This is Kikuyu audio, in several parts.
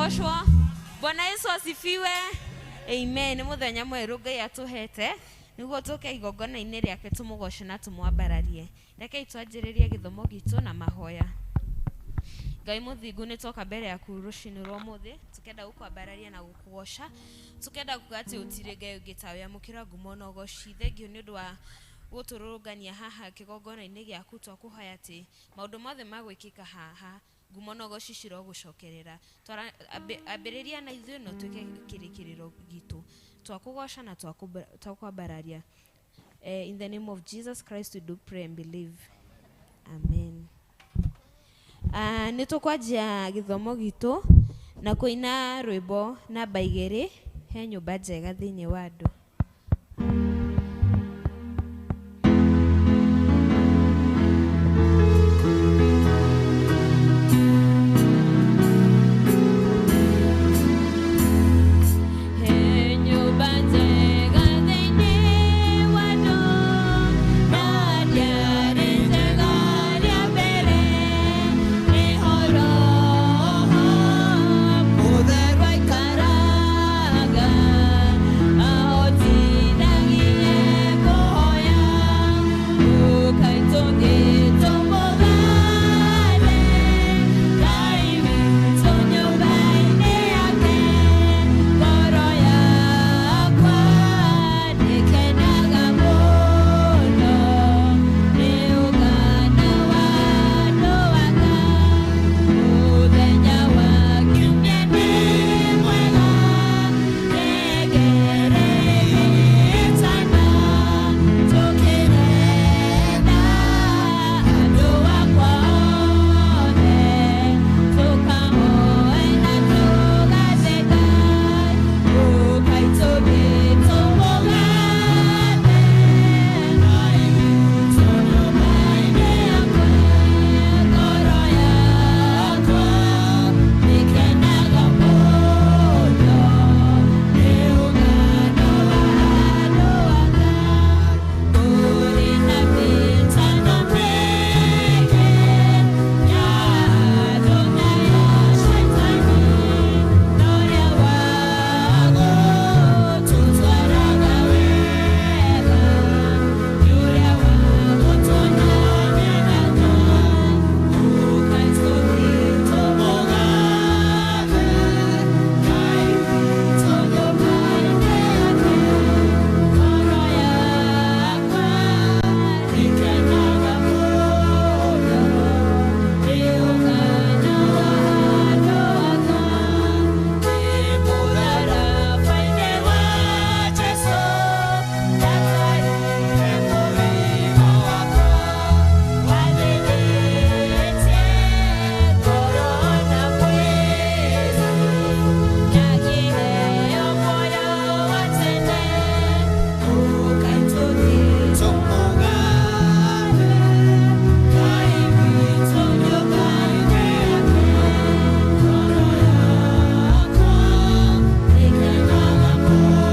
Arogocwo. Bwana Yesu asifiwe. Amen. Nĩ mũthenya mwerũ Ngai atũhete nĩguo tũke igongona-inĩ rĩake tũmũgoce na tũmwambararie. Rekei twanjĩrĩrie gĩthomo gitũ na mahoya. Ngai mũthingu nĩ twoka mbere yaku rũcinĩ rwa ũmũthĩ tũkenda gũkwambararia na gũkũgoca, tũkenda kuga atĩ gũtirĩ Ngai ũngĩ tawe. Amũkĩra ngumo na ũgoci. Thengiũ nĩ ũndũ wa gũtũrũrũngania haha kĩgongona-inĩ gĩaku. Twakũhoya atĩ maũndũ mothe magwĩkĩka haha ngumo na ũgoci cirogũcokerera. Ambĩrĩria na ithuĩ na ũtuĩke kĩrĩkĩrĩro gitũ. Twakũgoca na twakwambararia. In the name of Jesus Christ we do pray and believe. Amen. Nĩ tũkwanjia gĩthomo gitũ na kũina rwĩmbo namba 2 he nyũmba njega thĩinĩ wa andũ. He nyũmba njega thĩinĩ wa andũ, na ndiarĩ njega rĩa mbere, nĩho Roho Mũtheru aikaraga, ahotithagie kũhoya, ũkai tũthiĩ tũmũgathe, Ngai witũ nyũmba-inĩ yake, ngoro yakwa ndĩkenaga mũno, nĩ ũgana wa andũ aka, mũthenya wa kiumia nĩ mwega, ngengere ĩgĩtana, tũkĩrenda andũ akwa othe, tũkahoe na tũgathe Ngai, ũkai tũthiĩ tũmũgathe, Ngai witũ nyũmba-inĩ yake, ngoro yakwa ndĩkenaga mũno, nĩ ũgano wa andũ aka, kũrĩ na mĩtano mĩingĩ ya andũ na ya Shaitani, na ũrĩa wa gũtũtwaraga wega, nĩ ũrĩa wa gũtũnyonia Ngai, ũkai tũthiĩ tũmũgathe, Ngai witũ nyũmba-inĩ yake, ngoro yakwa ndĩkenaga mũno, nĩ ũgana wa andũ aka, nĩ mũtharaba-inĩ wa Jesũ, ndatarire mũrigo wakwa, wathĩnĩtie ngoro na mwĩrĩ, na ngĩheo muoyo wa tene, ũkai tũthiĩ tũmũgathe, Ngai witũ nyũmba-inĩ yake, ngoro yakwa ndĩkenaga mũno,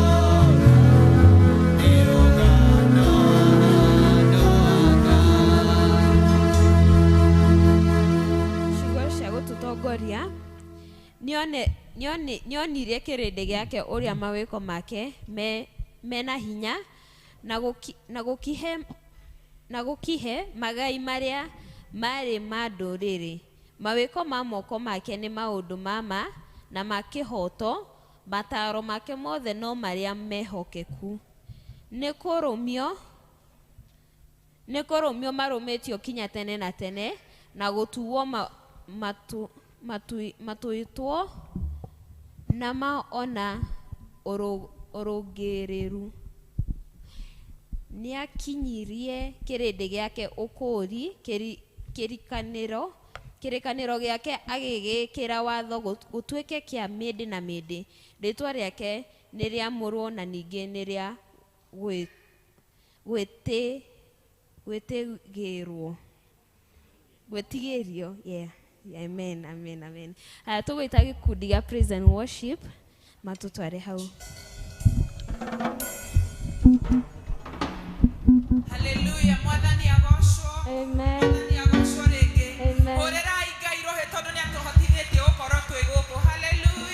nĩ ũgano wa andũ aka. Ciugo cia gũtũtongoria nĩonirie kĩrĩndĩ gĩake ũrĩa mawĩko make mena hinya na gũkihe magai marĩa marĩ ma ndũrĩrĩ. Mawĩko ma moko make nĩ maũndũ ma ma na ma kĩhooto, mataaro make mothe no marĩa mehokeku. Nĩ kũrũmio marũmĩtio kinya tene na tene, na gũtuo matuĩtwo na ma ona ũrũngĩrĩru. Nĩakinyirie kĩrĩndĩ gĩake ũkũũri, kĩrĩkanĩro gĩake agĩgĩkĩra watho gũtuĩke kĩa mĩndĩ na mĩndĩ. Rĩĩtwa rĩake nĩ rĩamũrwo na ningĩ nĩ rĩa gwĩtigĩrwo. Gwĩtigĩrio. Yeah. Amen, amen, amen. Haya, tũgwĩta gĩkundi gĩa praise and worship matũtware hau. Haleluya, Mwathani agocwo. Amen. Mwathani agocwo rĩngĩ. Amen. Hũrĩrai Ngai rũhĩ tondũ nĩ atũhotithĩtie gũkorwo twĩ gũkũ. Haleluya.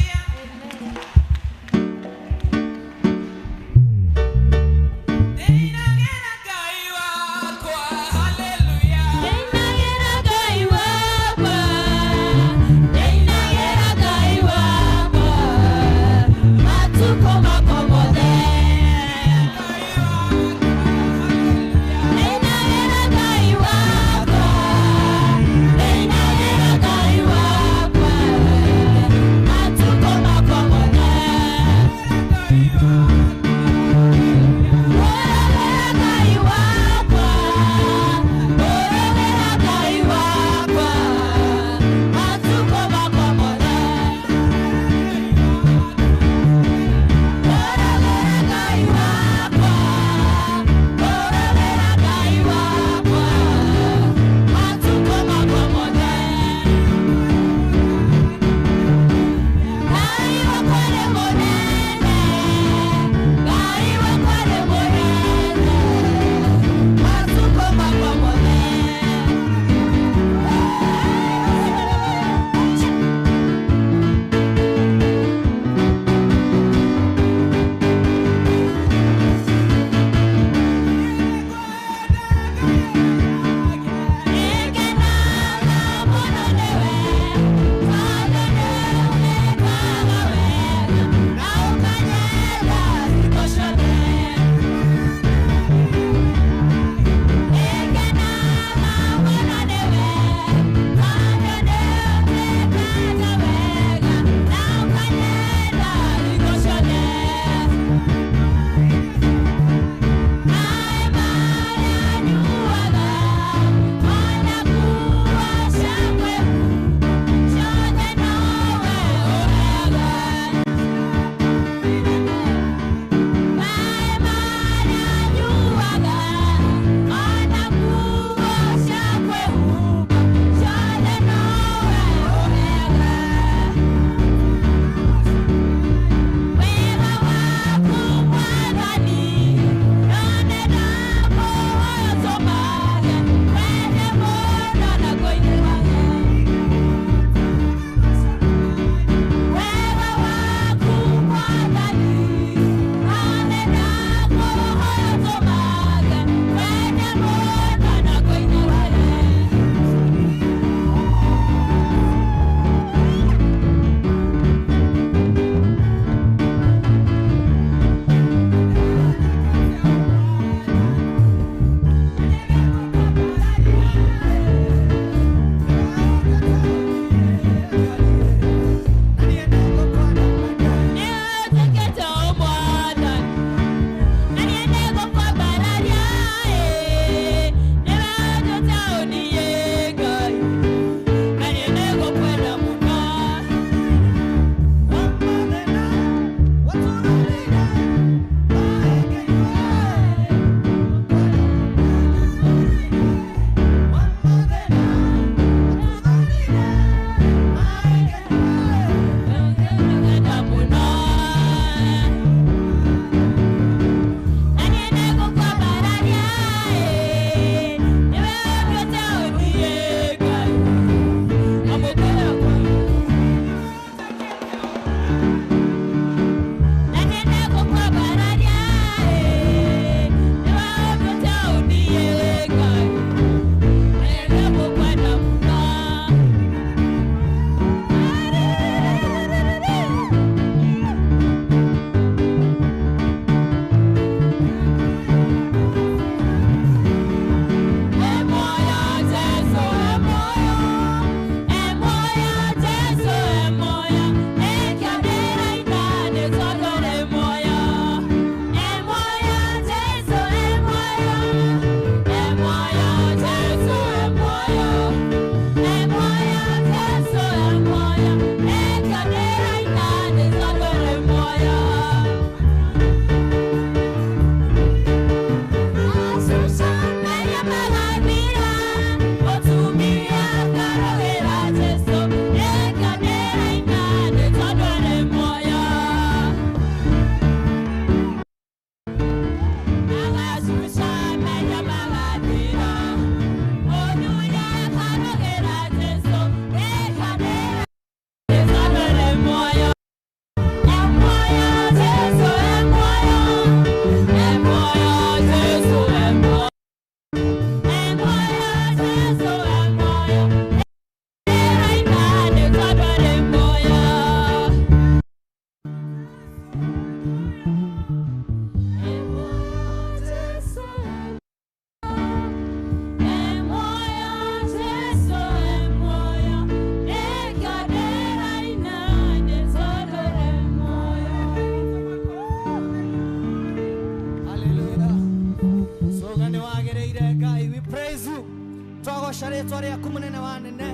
Rĩtwa rĩaku mũnene wa nene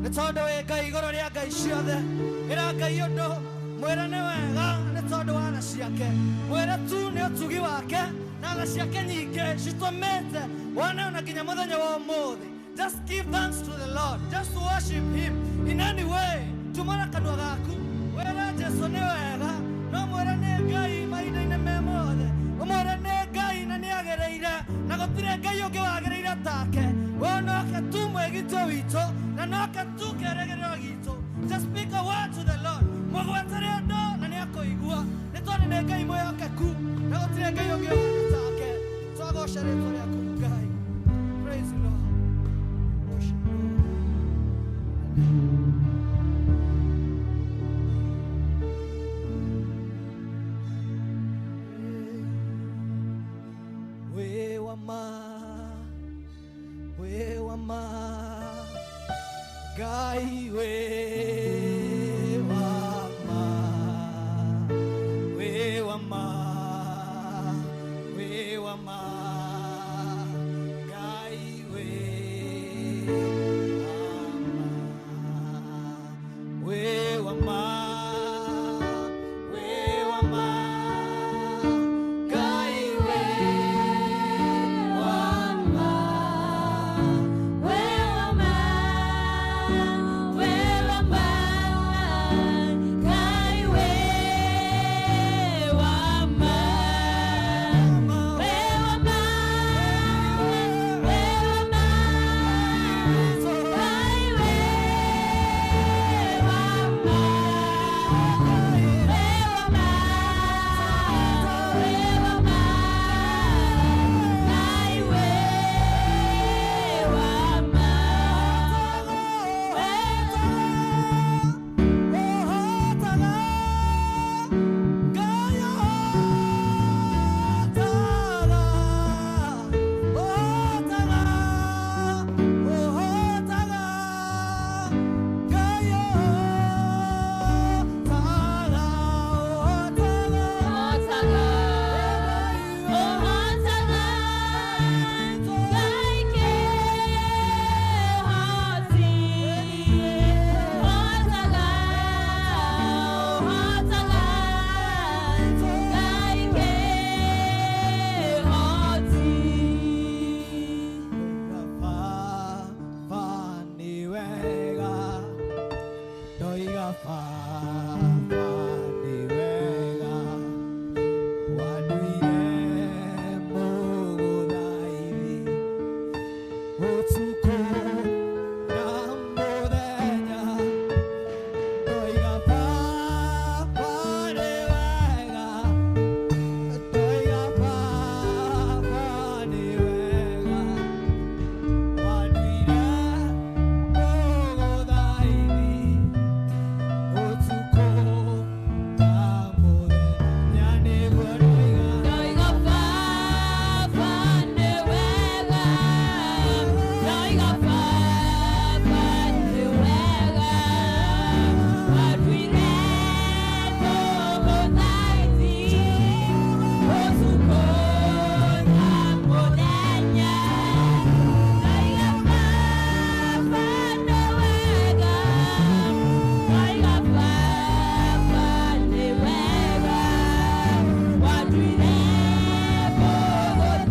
nĩ tondũ wĩ Ngai igũrũ rĩa ngai ciothe. Ĩra Ngai ũndũ, mwĩre nĩ wega nĩ tondũ wa tha ciake, mwĩre tu nĩ ũtugi wake na tha ciake nyingĩ citũmĩte wone ona nginya mũthenya wa ũmũthĩ. Just give thanks to the Lord, just worship him in any way. Tumũra kanua gaku wĩre Jesu nĩ wega, no mwĩre nĩ Ngai mahinda-inĩ me mothe, ũmwĩre nĩ Ngai na nĩ agĩrĩire, na gũtirĩ Ngai ũngĩ wagĩrĩire take. We noke tu mwĩgitio witũ na noke tu kĩĩrĩgĩrĩro gitũ. Just speak a word to the Lord, mũgwetere ũndũ na nĩ akũigua, nĩ tondũ nĩ Ngai mwĩhokeku na gũtirĩ Ngai ũngĩ ũhana take. Twagoca rĩtwa rĩaku Ngai. Praise you, Lord. Worship Lord. We wama, we wama, Ngai we wama, we wama, we wama, Ngai we wama, we wama, we wama, Ngai we wama, We wama, we wama, Ngai we wama. We wama, we wama, Ngai we wama. We wama, we wama,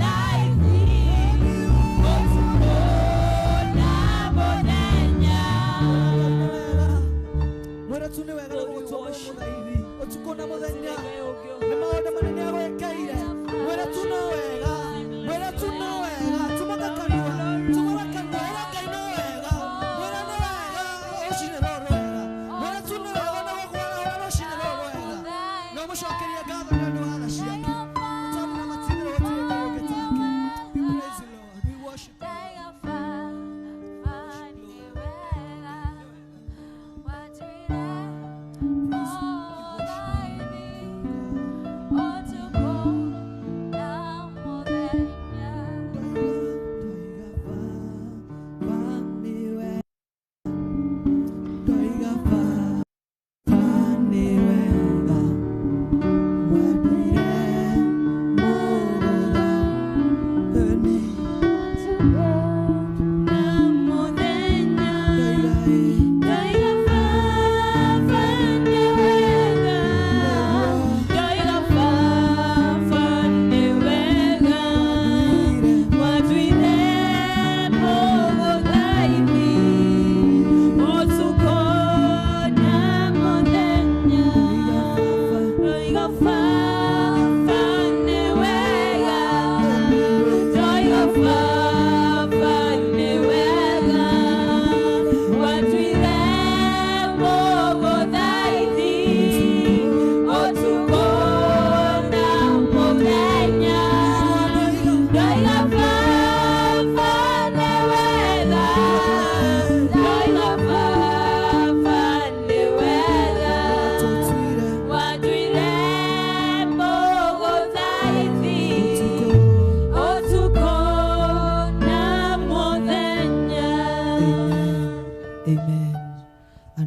Ngai we wama. Mwĩre tu nĩ wega na gũgũtua mũthaithi ũtukũ na mũthenya nĩ maũndũ manene agwĩkĩire. Mwĩre tu no wega, mwĩre tu no wega, tumũka kanua, tumũra kanua, ĩra Ngai no wega, mwĩre nĩ wega rũcinĩ rũrũ rwega, mwĩre tu nĩ wega na gũkwarahũra rũcinĩ rũrũ rwega, na ũmũcokerie ngatho nĩ ũndũ wa tha ciake, nĩ tondũ na matigĩrĩro gũtirĩ Ngai ũngĩ take. We praise you, Lord. We worship you.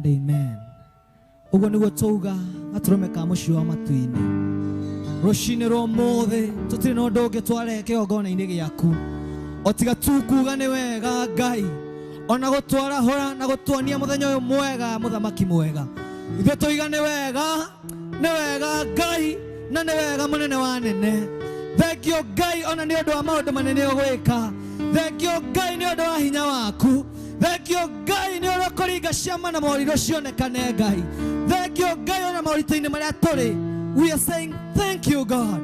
and amen. Ũguo nĩguo tũuga gatũrũme ka mũciĩ wa matu-inĩ. Rũcinĩ rwa ũmũthĩ tũtirĩ na ũndũ ũngĩ twarehe kĩgongona-inĩ gĩaku o tiga tu kuga nĩ wega Ngai, ona gũtwarahũra na gũtuonia mũthenya ũyũ mwega, mũthamaki mwega. Ithuĩ tũiga nĩ wega, nĩ wega Ngai, na nĩ wega mũnene wa nene. Thank you Ngai ona nĩ ũndũ wa maũndũ manene ũgwĩka. Thank you Ngai nĩ ũndũ wa hinya waku. Thank you Ngai nĩ ũrĩa ũkũringa ciama na morirũ cionekane Ngai. Thank you Ngai ona moritũ-inĩ marĩa tũrĩ. We are saying thank you God.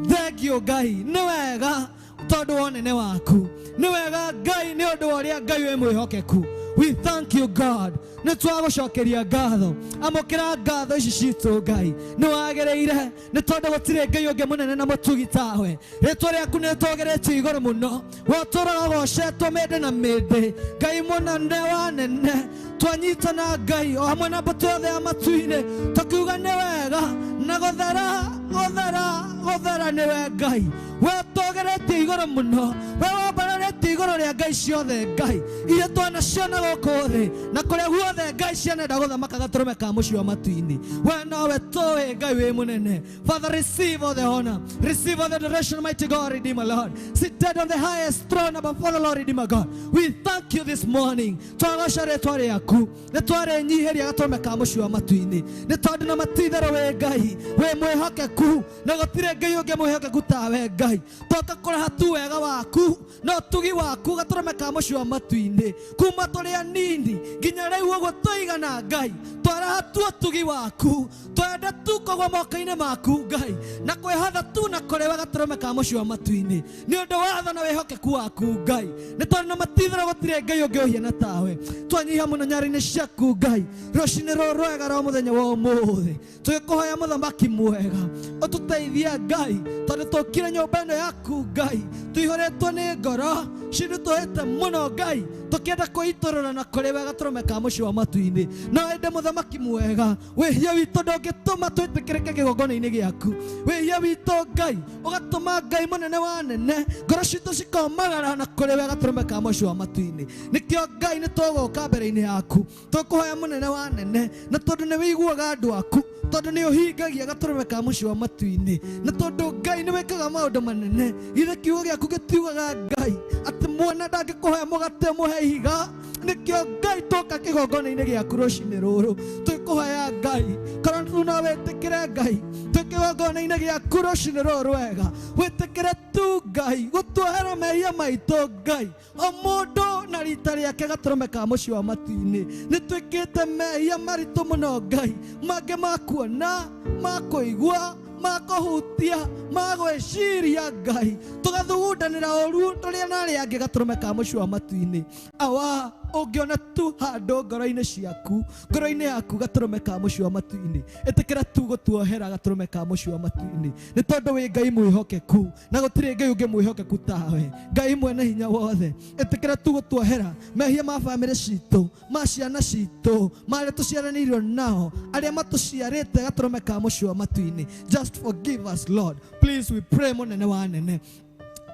Thank you Ngai. Nĩ wega tondũ wa ũnene waku. Nĩ wega Ngai nĩ ũndũ wa ũrĩa Ngai wĩ mwĩhokeku. We thank you God. Nĩ twagũcokeria ngatho. Amũkĩra ngatho ici citũ Ngai. Nĩ wagĩrĩire nĩ tondũ gũtirĩ Ngai ũngĩ mũnene na mũtugi tawe. Rĩtwa rĩaku nĩ rĩtũgeretio igũrũ mũno. Wotũraga ũgocetwo mĩndĩ na mĩndĩ. Ngai mũnene wa nene. Twanyitana Ngai o hamwe na mbũtũ yothe ya matu-inĩ tũkiuga nĩ wega na gũthera gũthera gũthera nĩwe Ngai. We ũtũgeretie igũrũ mũno, we wambararĩtie igũrũ rĩa Ngai ciothe Ngai iria twanaciona gũkũ thĩ na kũrĩa guothe Ngai cianenda gũthamaka gatũrũme ka mũciĩ wa matu-inĩ. We nowe tũĩ Ngai wĩ mũnene. Father, receive all the honor, receive all the adoration, mighty God, Redeemer Lord, seated on the highest throne above Father Lord, Redeemer God. We thank you this morning. Twagoca rĩtwa rĩaku, nĩ twarĩnyihĩria gatũrũme ka mũciĩ wa matu-inĩ, nĩ tondũ na matitherũ wĩ Ngai wĩ mwĩhokeku na gũtirĩ Ngai ũngĩ mwĩhokeku tawe Ngai. Toka kũraha tu wega waku na ũtugi waku gatũrũme ka mũciĩ wa matu-inĩ kuma tũrĩ anini nginya rĩu ũguo tũigana Ngai. Twaraha tu ũtugi waku, twenda tu kũgwa moko-inĩ maku Ngai na kwĩhotha tu na kũrĩ we gatũrũme ka mũciĩ wa matu-inĩ nĩ ũndũ wa tha na wĩhokeku waku Ngai, nĩ tondũ na matitherũ gũtirĩ Ngai ũngĩ ũhiana tawe. Twanyiha mũno nyarĩ-inĩ ciaku Ngai rũcinĩ rũrũ rwega rwa mũthenya wa ũmũthĩ tũgĩkũhoya mũthamaki mwega ũtũteithie Ngai tondũ tũkire nyũmba ĩno yaku Ngai tũihũrĩtwo nĩ ngoro cindũtũhĩte mũno Ngai tũkĩenda kwĩitũrũra na kũrĩ we gatũrũme ka mũciĩ wa matu-inĩ. No ĩndĩ mũthamaki mwega wĩhia witũ ndũngĩtũma twĩtĩkĩrĩke kĩgongona-inĩ gĩaku. Wĩhia witũ Ngai ũgatũma Ngai mũnene wa nene ngoro citũ cikomagara na kũrĩ we gatũrũme ka mũciĩ wa matu-inĩ. Nĩkĩo Ngai nĩ tũgũka mbere-inĩ yaku tũkũhoya mũnene wa nene na tondũ nĩ wĩiguaga andũ aku, tondũ nĩ ũhingagia gatũrũme ka mũciĩ wa matu-inĩ, na tondũ Ngai nĩ wĩkaga maũndũ manene. Githĩ kiugo gĩaku gĩtiugaga Ngai atĩ mwana ndangĩkũhoya mũgate ũmũhe ihiga? Nĩkĩo Ngai tũka kĩgongona-inĩ gĩaku rũcinĩ rũrũ twĩkũhoya Ngai korwo tu no wĩtĩkĩre Ngai twĩ kĩgongona-inĩ gĩaku rũcinĩ rũrũ rwega wĩtĩkĩre tu Ngai gũtuohera mehia maitũ Ngai o mũndũ na rita rĩake gatũrũme ka mũciĩ wa matu-inĩ. Nĩ twĩkĩte mehia maritũ mũno Ngai, mangĩ ma kuona, ma kũigua, ma kũhutia, ma gwĩciria Ngai, tũgathugundanĩra ũru tũrĩa na arĩa angĩ gatũrũme ka mũciĩ wa matu-inĩ. Awa ũngĩona tu handũ ngoro-inĩ ciaku, ngoro-inĩ yaku gatũrũme ka mũciĩ wa matu-inĩ, ĩtĩkĩra tu gũtuohera gatũrũme ka mũciĩ wa matu-inĩ, nĩ tondũ wĩ Ngai mwĩhokeku na gũtirĩ Ngai ũngĩ mwĩhokeku tawe. Ngai mwene hinya wothe, ĩtĩkĩra tu gũtuohera mehia ma bamĩrĩ citũ, ma ciana citũ, ma arĩa tũciaranĩirio nao, arĩa matũciarĩte gatũrũme ka mũciĩ wa matu-inĩ. Just forgive us Lord, please, we pray mũnene wa nene,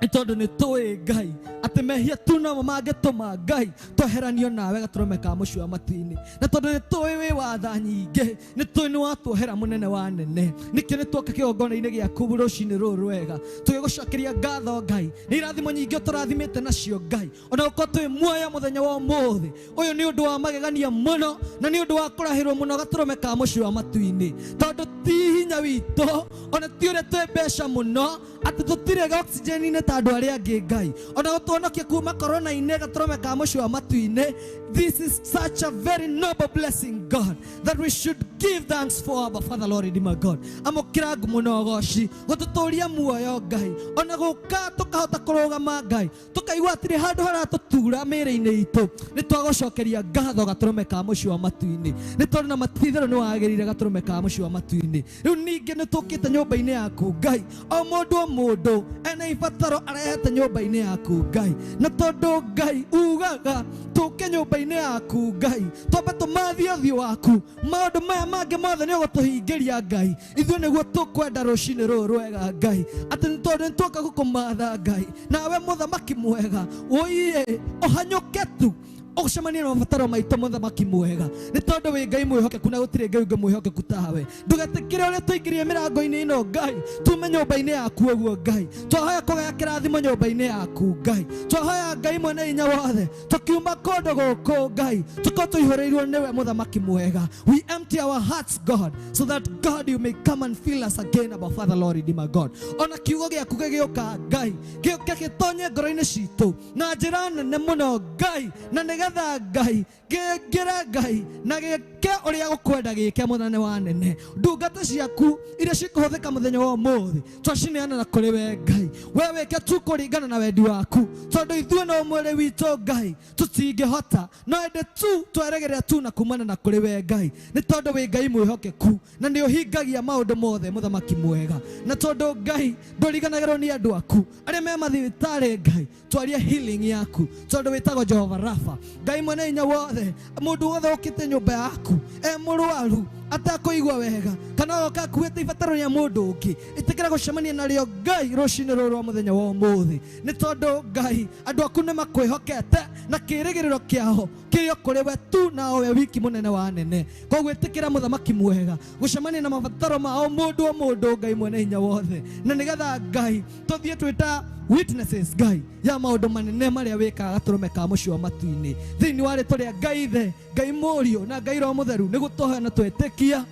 nĩ tondũ nĩ tũĩ Ngai atĩ mehia tu nomo mangĩtũma Ngai tweheranio nawe gatũrũme ka mũciĩ wa matu-inĩ, na tondũ nĩ tũĩ wĩ wa tha nyingĩ, nĩ tũĩ nĩ watuohera mũnene wa nene. Nĩkĩo nĩ tuoka kĩgongona-inĩ gĩaku rũcinĩ rũrũ rwega tũgĩgũcokeria ngatho Ngai nĩ irathimo nyingĩ ũtũrathimĩte nacio Ngai, ona gũkorwo twĩ muoyo mũthenya wa ũmũthĩ ũyũ nĩ ũndũ wa magegania mũno na nĩ ũndũ wa kũrahĩrwo mũno gatũrũme ka mũciĩ wa matu-inĩ, tondũ ti hinya witũ ona ti ũrĩa twĩ mbeca mũno atĩ tũtirĩ oxygen-inĩ ta andũ arĩa angĩ Ngai, ona gũtũhonokia kuma corona-inĩ gatũrũme ka mũciĩ wa matu-inĩ. This is such a very noble blessing God that we should give thanks for, our Father Lord Redeemer God. Amũkĩra ngumo na ũgoci gũtũtũria muoyo Ngai, ona gũka tũkahota kũrũgama Ngai tũkaigua hatirĩ handũ haratũtura mĩĩrĩ-inĩ itũ. Nĩ twagũcokeria ngatho gatũrũme ka mũciĩ wa matu-inĩ, nĩ tondũ na matitherũ nĩ wagĩrĩire gatũrũme ka mũciĩ wa matu-inĩ. Rĩu ningĩ nĩ tũkĩte nyũmba-inĩ yaku Ngai, o mũndũ o mũndũ ena ibataro arehete nyũmba-inĩ yaku Ngai, na tondũ Ngai ugaga tũke nyũmba-inĩ yaku Ngai twambe tũmathie ũthiũ waku, maũndũ maya mangĩ mothe nĩ ũgũtũhingĩria Ngai. Ithuĩ nĩguo tũkwenda rũcinĩ rũrũ rwega Ngai, atĩ nĩ tondũ nĩ tuoka gũkũmatha Ngai, nawe mũthamaki mwega ũiye ũhanyũke tu Ũgũcemanie na mabataro maitũ mũthamaki mwega, nĩ tondũ wĩ Ngai mwĩhokeku na gũtirĩ Ngai ũngĩ mwĩhokeku tawe. Ndũgetĩkĩre ũrĩa tũingĩrie mĩrango-inĩ ĩno Ngai, tume nyũmba-inĩ yaku ũguo Ngai. Twahoya kũgaya kĩrathimo nyũmba-inĩ yaku Ngai. Twahoya Ngai mwene hinya wothe, tũkiuma kũndũ gũkũ Ngai, tũkorwo tũihũrĩirwo nĩwe mũthamaki mwega. We empty our hearts, God, so that God you may come and fill us again, our Father Lord Redeemer God. Ona kiugo gĩaku gĩgĩũka Ngai, gĩũke gĩtonye ngoro-inĩ citũ na njĩra nene mũno Ngai, na nĩgetha Ngai gĩingĩre Ngai na gĩke ũrĩa gũkwenda gĩke mũnene wa nene. Ndungata ciaku iria cikũhũthĩka mũthenya wa ũmũthĩ twacineana na kũrĩ we Ngai, we wĩke tu kũringana na wendi waku, tondũ ithuĩ no mwĩrĩ witũ Ngai tũtingĩhota, no ĩndĩ tu tweregerera tu na kumana na kũrĩ we Ngai, nĩ tondũ wĩ Ngai mwĩhokeku na nĩ ũhingagia maũndũ mothe mũthamaki mwega. Na tondũ Ngai ndũriganagĩrwo nĩ andũ aku arĩa me mathibitarĩ Ngai, twarie healing yaku, tondũ wĩtagwo Jehova Rafa, Ngai mwene hinya wothe. Mũndũ wothe ũkĩte nyũmba yaku e mũrwaru atakũigua wega kana oka akuĩte ibataro rĩa mũndũ ũngĩ, ĩtĩkĩra gũcemania narĩo Ngai rũcinĩ rũrũ rwa mũthenya wa ũmũthĩ, nĩ tondũ Ngai andũ aku nĩ makwĩhokete na kĩĩrĩgĩrĩro kĩao kĩrĩ o kũrĩ we tu na o we wiki mũnene wa nene. Koguo ĩtĩkĩra mũthamaki mwega gũcemania na mabataro mao mũndũ o mũndũ Ngai mwene hinya wothe, na nĩgetha Ngai tũthiĩ twĩta witnesses Ngai ya maũndũ manene marĩa wĩkaga gatũrũme ka mũciĩ wa matu-inĩ, thĩinĩ wa rĩtwa rĩa Ngai Ithe, Ngai Mũriũ na Ngai Roho Mũtheru, nĩguo tũhoya na twetĩkia,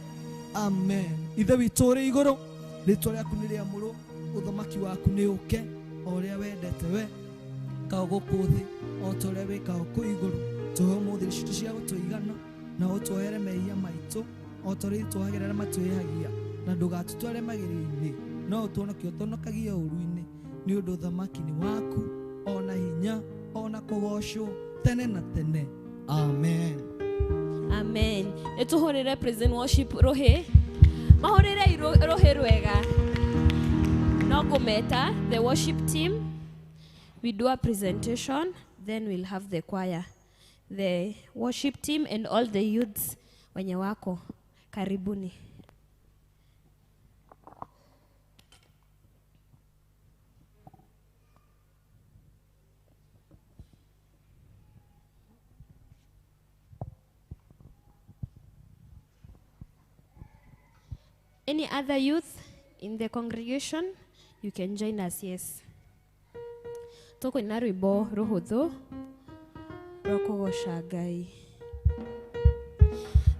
amen. Ithe witũ ũrĩ igũrũ, rĩtwa rĩaku nĩ rĩamũrwo, ũthamaki waku nĩ ũke o ũrĩa wendete we, kao gũkũ thĩ o ta ũrĩa wĩkaga kũu igũrũ. Tũhe ũmũthĩ irio citũ cia gũtũigana, na ũtuohere mehia maitũ o ta ũrĩa itwohagĩra arĩa matwĩhagia, na ndũgatũtware magerio-inĩ, no ũtũhonokie ũtũhonokagie ũũru-inĩ, nĩ ũndũ ũthamaki nĩ waku, ona hinya, ona kũgocwo tene na tene. Amen. Amen. Nĩ tũhũrĩre praise and worship rũhĩ, mahũrĩre rũhĩ rwega. No ngũmeta the worship team, we do a presentation, then we'll have the choir, the worship team and all the youths wenye wako karibuni. Any other youth in the congregation, you can join us, yes. Tũkũina rwĩmbo rũhũthũ rwa kũgoca Ngai.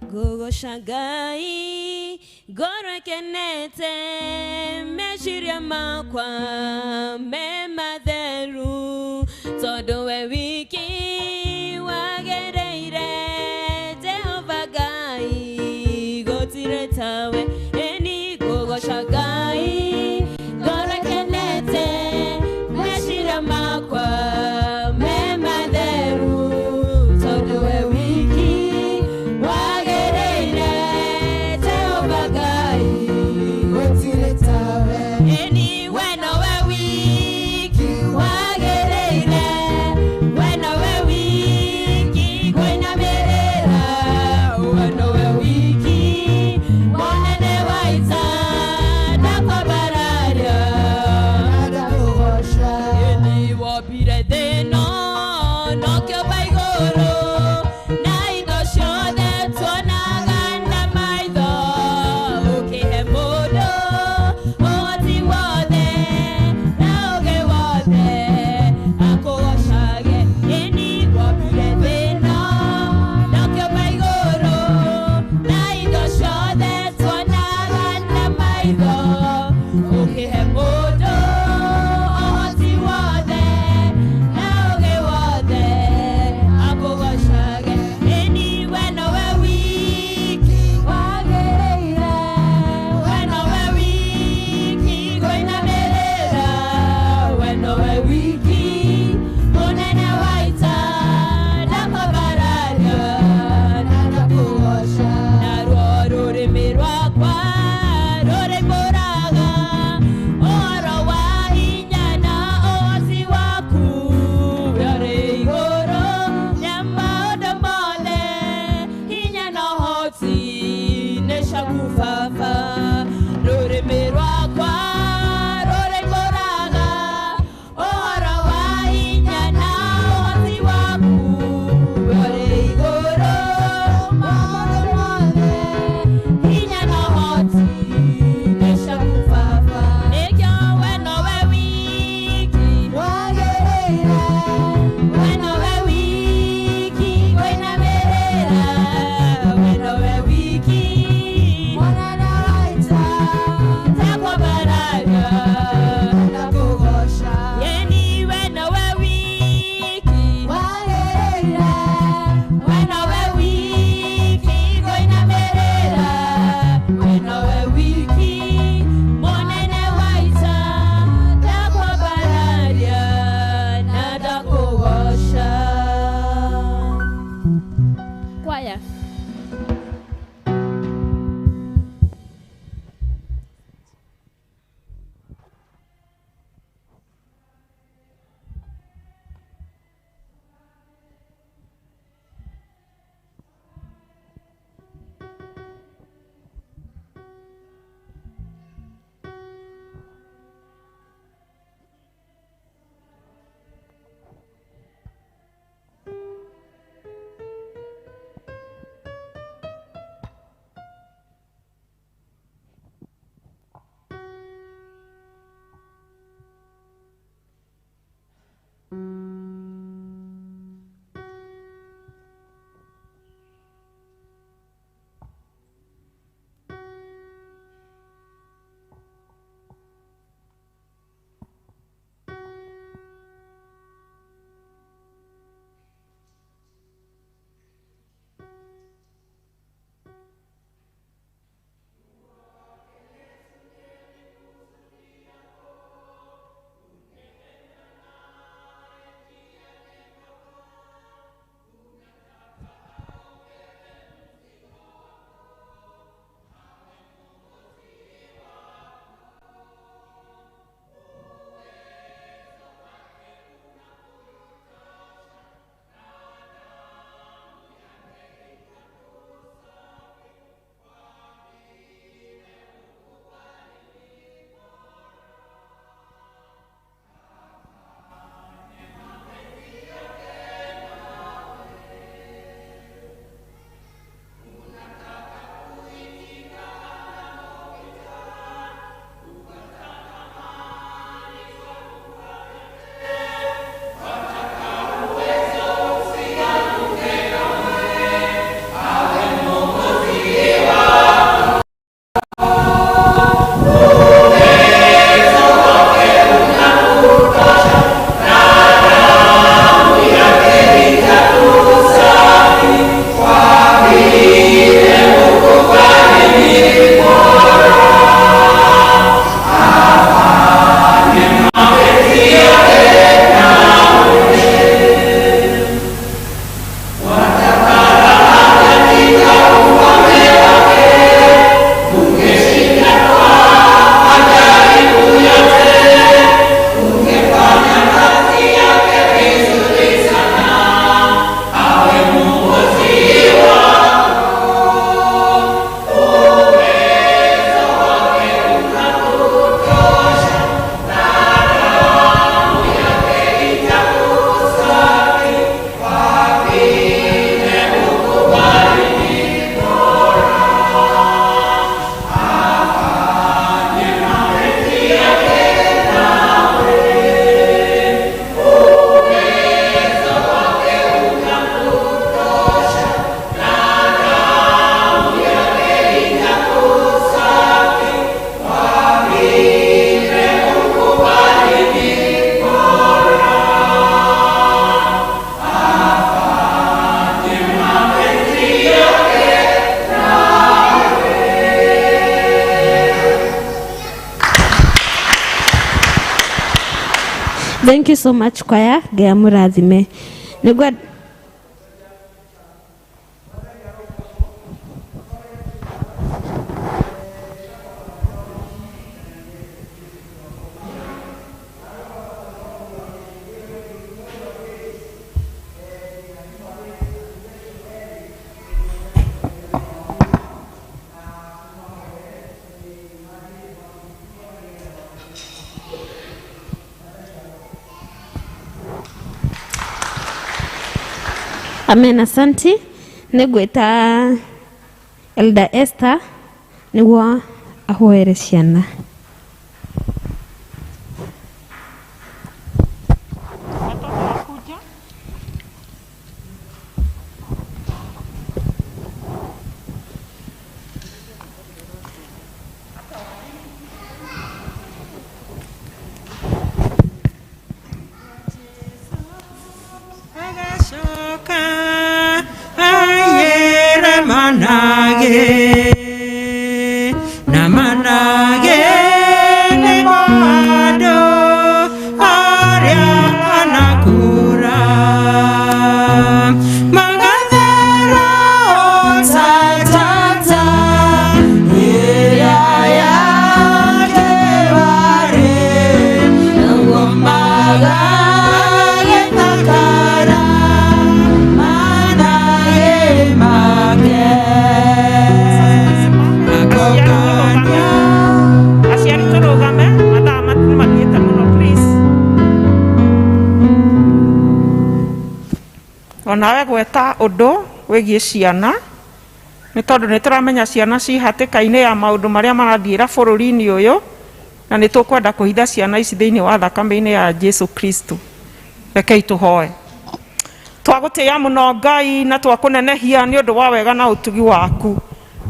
Ngũgoca Ngai, ngoro ĩkenete, meciria makwa me matheru, tondũ we wiki wagereire Jehova Ngai, gũtirĩ tawe. Ĩni ngũgoca Ngai, ngoro ĩkenete, meciria makwa me matheru, tondũ we wiki wagereire Jehova Ngai, gũtirĩ tawe. Ĩni we nowe wiki wagereire, we nowe wiki kũinamĩrĩra, we nowe wiki mũnene Thank you so much choir, Ngai amũrathime. Nĩngwenda Amen, asanti. Nĩngwĩta Elder Esther nĩguo ahoere ciana. Watoto wakuja. Agacoka ayere manage na manage nĩmo andũ arĩa anakura magathera ta tata ĩrĩa yake warĩ naguo magagĩthakara manage make makokania. Aciari tũrũgame, mathaa nĩ mathiĩte mũno, please. Onawe gweta ũndũ wĩgiĩ ciana nĩ tondũ nĩ tũramenya ciana ci hatĩka-inĩ ya maũndũ marĩa marathiĩra bũrũri-inĩ ũyũ, na nĩ tũkwenda kũhitha ciana ici thĩinĩ wa thakame-inĩ ya Jesu Kristo. Rekei tũhoe. Twagũtĩĩa mũno Ngai na twakũnenehia nĩ ũndũ wa wega na ũtugi waku.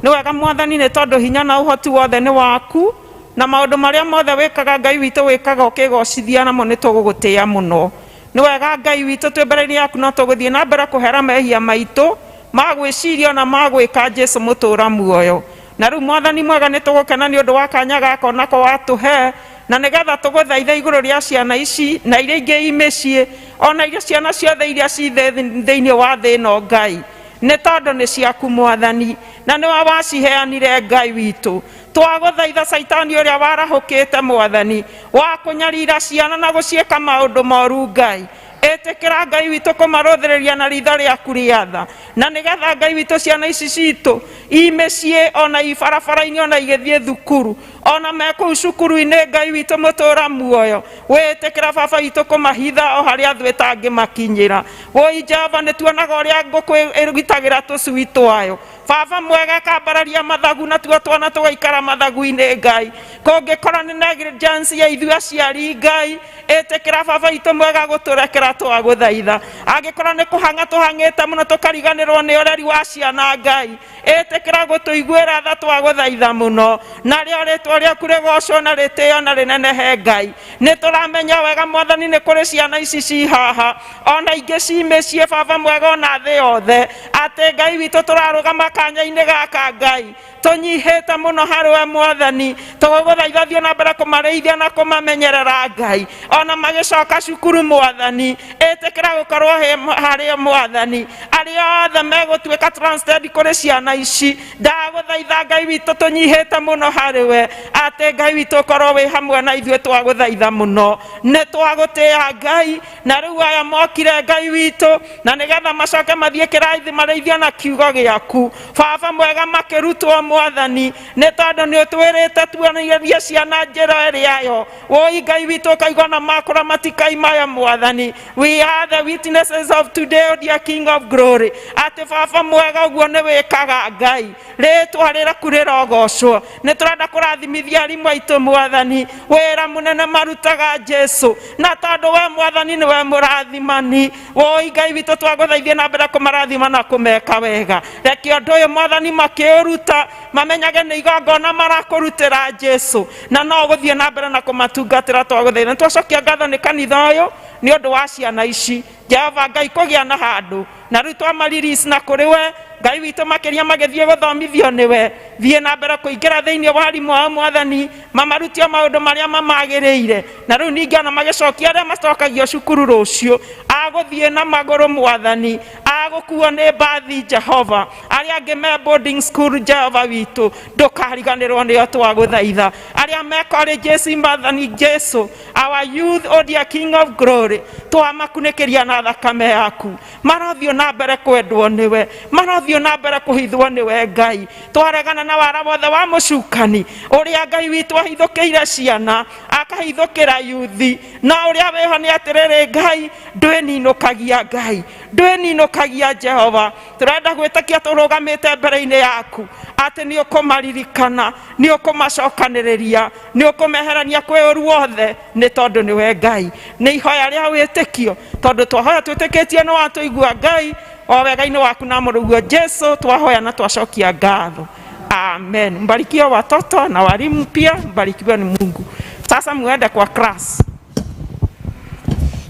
Nĩ wega Mwathani, nĩ tondũ hinya na ũhoti wothe nĩ waku, na maũndũ marĩa mothe wĩkaga Ngai witũ wĩkaga ũkĩgocithia, namo nĩ tũgũgũtĩĩa mũno. Nĩ wega Ngai witũ, twĩ mbere-inĩ yaku no tũgũthiĩ na mbere kũhera mehia maitũ ma gwĩciria ona ma gwĩka, Jesu mũtũra muoyo. Na rĩu Mwathani mwega, nĩ tũgũkena nĩ ũndũ wa kanya gaka onako watũhe, na nĩgetha tũgũthaithe igũrũ rĩa ciana ici na iria ingĩ i mĩciĩ, ona iria ciana ciothe iria ci thĩinĩ wa thĩ ĩno Ngai, nĩ tondũ nĩ ciaku Mwathani, na nĩwe waciheanire Ngai witũ. Twagũthaitha, caitani ũrĩa warahũkĩte Mwathani wa kũnyarira ciana na gũciĩka maũndũ moru, Ngai, ĩtĩkĩra Ngai witũ kũmarũthĩrĩria na ritho rĩaku rĩa tha, na nĩgetha Ngai witũ ciana ici citũ i mĩciĩ ona i barabara-inĩ ona igĩthiĩ thukuru ona me kũu cukuru-inĩ, Ngai witũ mũtũra muoyo, wĩtĩkĩra baba witũ kũmahitha o harĩa thũ ĩtangĩmakinyĩra. Woi Jehova, nĩ tuonaga ũrĩa ngũkũ ĩgitagĩra tũcui twayo, baba mwega, ĩkambararia mathagu natuo twana tũgaikara mathagu-inĩ. Ngai, kũngĩkorwo nĩ negligence ya ithuĩ aciari, Ngai, ĩtĩkĩra baba witũ mwega gũtũrekera, twagũthaitha. Angĩkorwo nĩ kũhang'a tũhang'ĩte mũno tũkariganĩrwo nĩ ũreri wa ciana, Ngai, ĩtĩkĩra gũtũiguĩra tha, twagũthaitha mũno. Narĩo rĩtwa rĩaku rĩgocwo na rĩtĩo na rĩnenehe. Ngai, nĩ tũramenya wega Mwathani nĩ kũrĩ ciana ici ci haha ona ingĩ ci mĩciĩ, baba mwega, ona thĩ yothe, atĩ Ngai witũ tũrarũgama kanya-inĩ gaka, Ngai, tũnyihĩte mũno harĩ we Mwathani. Tũgũgũthaitha thiĩ na mbere kũmarĩithia na kũmamenyerera, Ngai, ona magĩcoka cukuru. Mwathani, ĩtĩkĩra gũkorwo harĩ Mwathani arĩa othe megũtuĩka trusted kũrĩ ciana ici. Ndagũthaitha Ngai witũ, tũnyihĩte mũno harĩ we, atĩ Ngai witũ ũkorwo wĩ hamwe na ithuĩ, twagũthaitha mũno. Nĩ twagũtĩĩa Ngai. Na rĩu aya mokire, Ngai witũ, na nĩgetha macoke mathiĩ kĩrathi marĩithio na kiugo gĩaku, baba mwega, makĩrutwo Mwathani, nĩ tondũ nĩ ũtwĩrĩte tuonerie ciana njĩra ĩrĩa yo. Woi Ngai witũ, ũkaigua na makũra matikaimaya. Mwathani, we are the witnesses of today, O dear King of Glory, atĩ baba mwega, ũguo nĩ wĩkaga. Ngai, rĩtwa rĩraku rĩrogocwo. Nĩ tũrenda kũrathimithia arimũ aitũ, Mwathani, wĩra mũnene marutaga, Jesu, na tondũ we Mwathani nĩwe mũrathimani. Woi Ngai witũ, twagũthaithie na mbere kũmarathima na kũmeka wega. Reke ũndũ ũyũ, Mwathani, makĩũruta mamenyage nĩ igongona marakũrutĩra, Jesu, na no gũthiĩ na mbere na kũmatungatĩra, twagũthaitha. Nĩ twacokia ngatho nĩ kanitha ũyũ nĩ ũndũ wa ciana ici. Jehova Ngai kũgĩa na handũ na rĩu twamariris na kũrĩ we Ngai witũ makĩria magĩthiĩ gũthomithio nĩwe. Thiĩ na mbere kũingĩra thĩinĩ wa arimũ ao Mwathani, mamarutio maũndũ marĩa mamagĩrĩire, na rĩu ningĩ ona magĩcokia arĩa macokagio cukuru rũciũ, agũthiĩ na magũrũ Mwathani, agũkuo nĩ mbathi Jehova, arĩa angĩ me boarding school Jehova witũ, ndũkariganĩrwo nĩo twagũthaitha, arĩa me colleges Mwathani Jesu, our youth, O dear King of Glory, twamakunĩkĩria na thakame yaku, marothiĩ na mbere kwendwo nĩwe, marothiĩ na mbere kũhithwo nĩwe Ngai. Twaregana na wara wothe wa mũcukani ũrĩa Ngai witũ ahithũkĩire ciana, akahithũkĩra yuthi, no ũrĩa wĩho nĩ atĩrĩrĩ Ngai, ndwĩninũkagia Ngai, ndwĩninũkagia Jehova. Tũrenda gwĩtĩkia tũrũgamĩte mbere-inĩ yaku atĩ nĩ ũkũmaririkana, nĩ ũkũmacokanĩrĩria, nĩ ũkũmeherania kwĩ ũru wothe, nĩ tondũ nĩwe Ngai. Nĩ ihoya rĩa wĩtĩkio, tondũ twahoya twĩtĩkĩtie nĩ watũigua Ngai, o wega-inĩ waku na mũrũguo Jesu twahoya na twacokia ngatho. Amen. Mbarikiwe watoto na walimu pia, mbarikiwe ni Mungu. Sasa muende kwa class.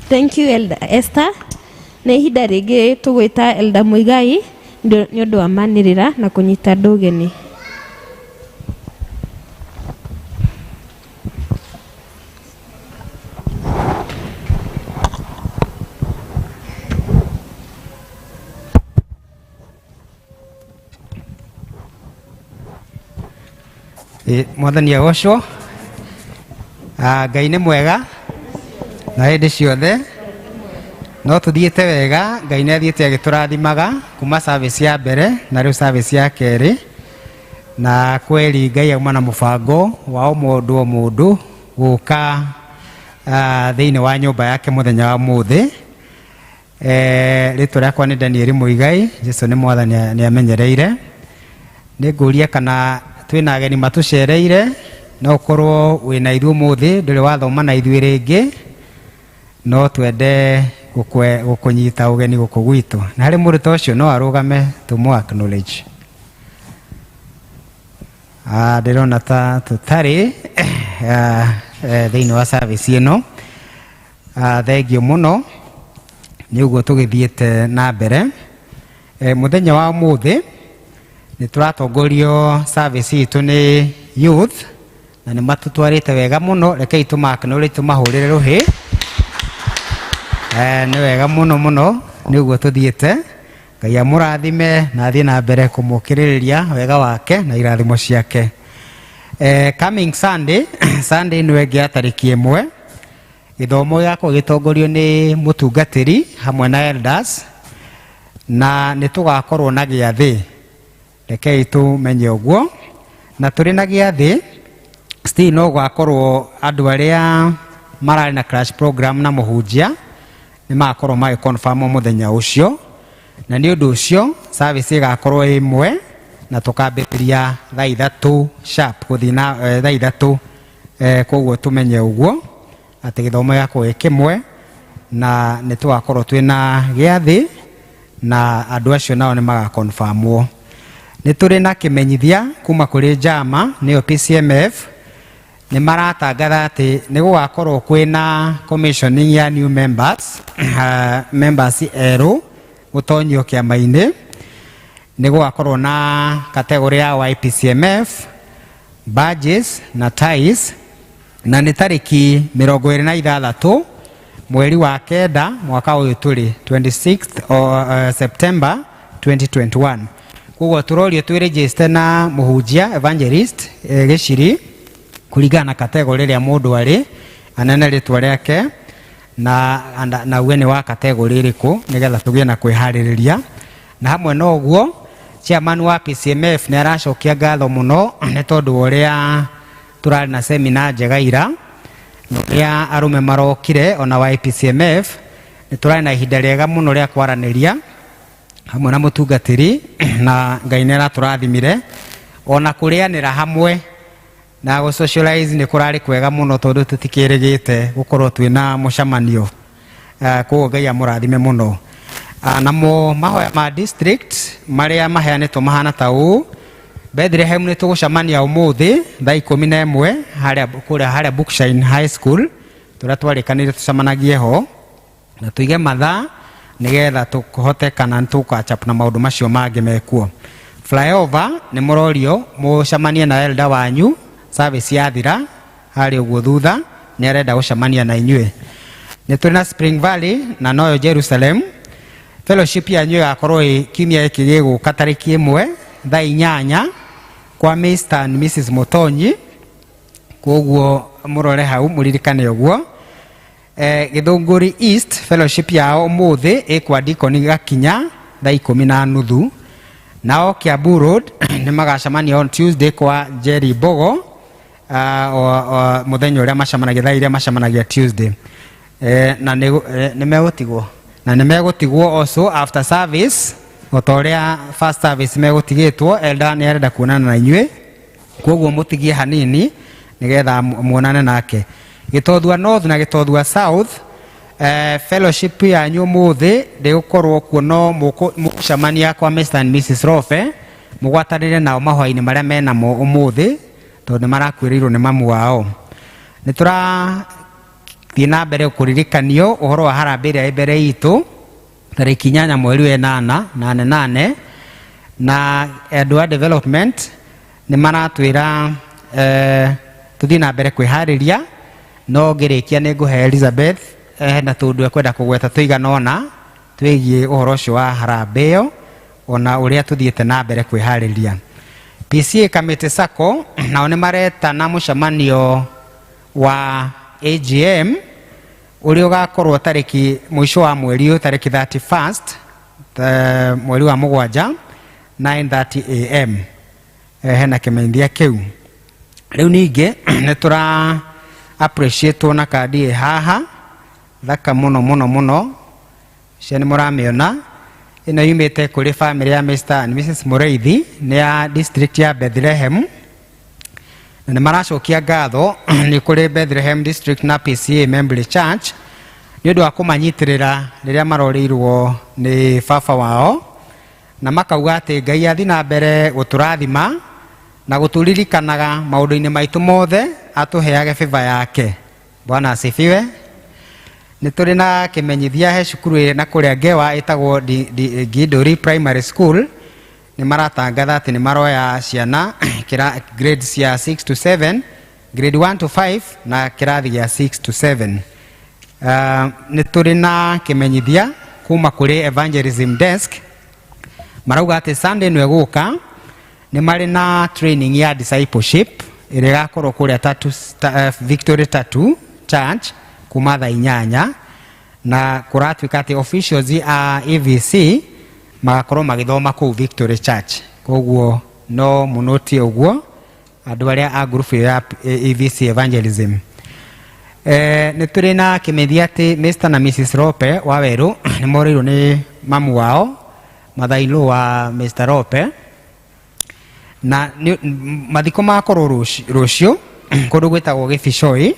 Thank you Elder Esther. Nĩ ihinda rĩngĩ tũgwĩta Elder Muigai nĩ ũndũ wa manĩrĩra na kũnyita andũ ũgeni. Mwathani agocwo. Ngai nĩ mwega na hĩndĩ ciothe, no tũthiĩte wega. Ngai nĩ athiĩte agĩtũrathimaga kuma service ya mbere na rĩu service ya kerĩ, na kweri Ngai auma na mũbango wa o mũndũ o mũndũ gũka thĩinĩ wa nyũmba yake mũthenya wa ũmũthĩ. Rĩtwa rĩakwa nĩ Daniel Muigai, Jesu nĩ mwathani nĩ amenyereire. Nĩ ngũria kana twĩna ageni matũcereire, no ũkorwo wĩna ithuĩ ũmũthĩ, ndũrĩ wathoma na ithuĩ rĩngĩ, no twende gũkũnyita ũgeni gũkũ gwitũ. Na harĩ mũndũ ta ũcio no arũgame tũmũ acknowledge. Ndĩrona ta tũtarĩ thĩinĩ wa service ĩno. Thengiũ mũno nĩ ũguo tũgĩthiĩte na mbere. Mũthenya wa ũmũthĩ nĩ tũratongorio service itũ nĩ youth, na nĩ matũtwarĩte wega mũno. Rekei tũma acknowledge, tũmahũrĩre rũhĩ. Nĩ wega mũno mũno nĩ ũguo tũthiĩte. Ngai amũrathime na athiĩ na mbere kũmũkĩrĩrĩria wega wake na irathimo ciake. Coming Sunday, Sunday ĩno ĩngĩ ya tarĩki 1, gĩthomo gĩgakorwo gĩtongorio nĩ mũtungatĩri hamwe na elders, na nĩ tũgakorwo na gĩathĩ. Rekei tũmenye ũguo, na tũrĩ na gĩathĩ still no gwakorwo andũ arĩa mararĩ na crash program na mũhunjia nĩ magakorwo magĩ confirm mũthenya ũcio, na nĩ ũndũ ũcio service ĩgakorwo ĩ ĩmwe na tũkambĩrĩria thaa 3 sharp gũthiĩ na thaa 3. Koguo tũmenye ũguo atĩ gĩthomo gĩgakorwo gĩ kĩmwe, na nĩ tũgakorwo twĩna gĩathĩ na andũ acio nao nĩ magakonfirmwo. Nĩ tũrĩ na kĩmenyithia kuma kũrĩ njama nĩyo PCMF, nĩ maratangatha atĩ nĩ gũgakorwo kwĩna commissioning ya new members, members erũ gũtonyio kĩama-inĩ. Nĩ gũgakorwo na category ya YPCMF, badges na ties, na nĩ tarĩki 26 mweri wa 9 mwaka ũyũ tũrĩ, 26th September 2021. Koguo tũrorio twĩ na mũhunjia evangelist gĩciri kũringana na category ĩrĩa mũndũ arĩ, anene rĩtwa rĩake na uge nĩ wa category ĩrĩkũ, nĩgetha tũgĩe na kwĩharĩrĩria. Na hamwe na ũguo chairman wa PCMF nĩ aracokia ngatho mũno nĩ tondũ wa ũrĩa tũrarĩ na seminar njega ira, na ũrĩa arũme marokire ona wa PCMF. Nĩ tũrarĩ na ihinda rĩega mũno rĩa kwaranĩria hamwe na mũtungatĩri, na Ngai nĩ aratũrathimire ona kũrĩanĩra hamwe na gũ socialize nĩ kũrarĩ kwega mũno, tondũ tũtikĩrĩgĩte gũkorwo twĩna mũcemanio. Koguo Ngai amũrathime mũno. Namo mahoya ma district marĩa maheanĩtwo mahana ta ũũ: Bethlehem nĩ tũgũcemania ũmũthĩ thaa 11 harĩa kũrĩa harĩa Bookshine High School, tũrĩa twarĩkanĩire tũcemanagie ho, na tũige mathaa Nĩgetha tũhote kana nĩtũgũ-catch up na maũndũ macio mangĩ mekuo. Flyover nĩ mũrorio mũcemanie na elder wanyu service yathira harĩa ũguo thutha, nĩ arenda gũcemania na inyuĩ. Nĩ tũrĩ na Spring Valley na noyo Jerusalem fellowship yanyu ĩgakorwo ĩ kiumia gĩkĩ gĩgũka tarĩki 1 thaa 8 kwa Mr and Mrs Mutonyi, koguo mũrore hau mũririkane ũguo. Gĩthũngũri East fellowship yao ũmũthĩ ĩkwa Deacon Gakinya thaa 10:30. Nao Kiambu Road nĩ magacemania on Tuesday kwa Jerry Bogo, mũthenya ũrĩa macemanagia, thaa iria macemanagia Tuesday. Na nĩ megũtigwo na nĩ megũtigwo also after service o ta ũrĩa first service megũtigĩtwo. Elder nĩ arenda kuonana na inyuĩ, koguo mũtigie hanini nĩgetha muonane nake. Gĩtothua North na Gĩtothua South, fellowship yanyu ũmũthĩ ndĩgũkorwo kuo, no mũgũcemania kwa Mr and Mrs Rofe mũgwatanĩre nao mahoya-inĩ marĩa menamo ũmũthĩ, tondũ nĩ marakuĩrĩirwo nĩ mamu wao. Nĩ tũrathiĩ na mbere kũririkanio ũhoro wa harambee ĩrĩa ĩ mbere itũ tarĩki 8 mweri wa 8 nane nane, na andũ a development nĩ maratwĩra tũthiĩ na mbere kwĩharĩria. No ngĩrĩkia nĩ ngũhe Elizabeth na tũndũ ekwenda kũgweta tũigana ũna twĩgiĩ ũhoro ũcio wa harambee ĩyo ona ũrĩa tũthiĩte na mbere kwĩharĩria. PCA Kamĩtĩ Sacco nao nĩ maretana mũcemanio wa AGM ũrĩa ũgakorwo tarĩki mũico wa mweri ũyũ, tarĩki 31st mweri wa 7, 9:30 am. Hena kĩmenyithia kĩu. Rĩu ningĩ nĩ tũra appreciate na kandi ĩ haha thaka mũno mũno mũno, cia nĩ mũramĩona. Ĩno yumĩte kũrĩ family ya Mr and Mrs Mũrĩithi, nĩ ya district ya Bethlehem, na nĩ maracokia ngatho nĩ kũrĩ Bethlehem District na PCA Membly Church nĩ ũndũ wa kũmanyitĩrĩra rĩrĩa marorĩirwo nĩ baba wao, na makauga atĩ Ngai athi na mbere gũtũrathima na gũtũririkanaga maũndũ-inĩ maitũ mothe, atũheage favor yake. Bwana asifiwe. Nĩ tũrĩ na kĩmenyithia he cukuru ĩ na kũrĩa Ngewa ĩtagwo Ngindũri Primary School, nĩ maratangatha atĩ nĩ maroya ciana grades cia 6 to 7, grade 1 to 5 na kĩrathi gĩa 6 to 7. Nĩ tũrĩ na kĩmenyithia kuma kũrĩ evangelism desk, marauga atĩ Sunday ĩno ĩgũka nĩ marĩ na training ya discipleship ĩrĩa ĩgakorwo kũrĩa Victory Tattoo Church kuma thaa 8, na kũratuĩka atĩ officials a AVC magakorwo magĩthoma kũu Victory Church, koguo no mũnotie ũguo andũ arĩa a group ĩyo ya AVC evangelism. Nĩ tũrĩ na kĩmenyithia atĩ Mr na Mrs Rope wa Werũ nĩ morĩirwo nĩ mamu wao, mother-in-law wa Mr Rope, na mathiko magakorwo rũciũ kũndũ gwĩtagwo Gĩbicoi,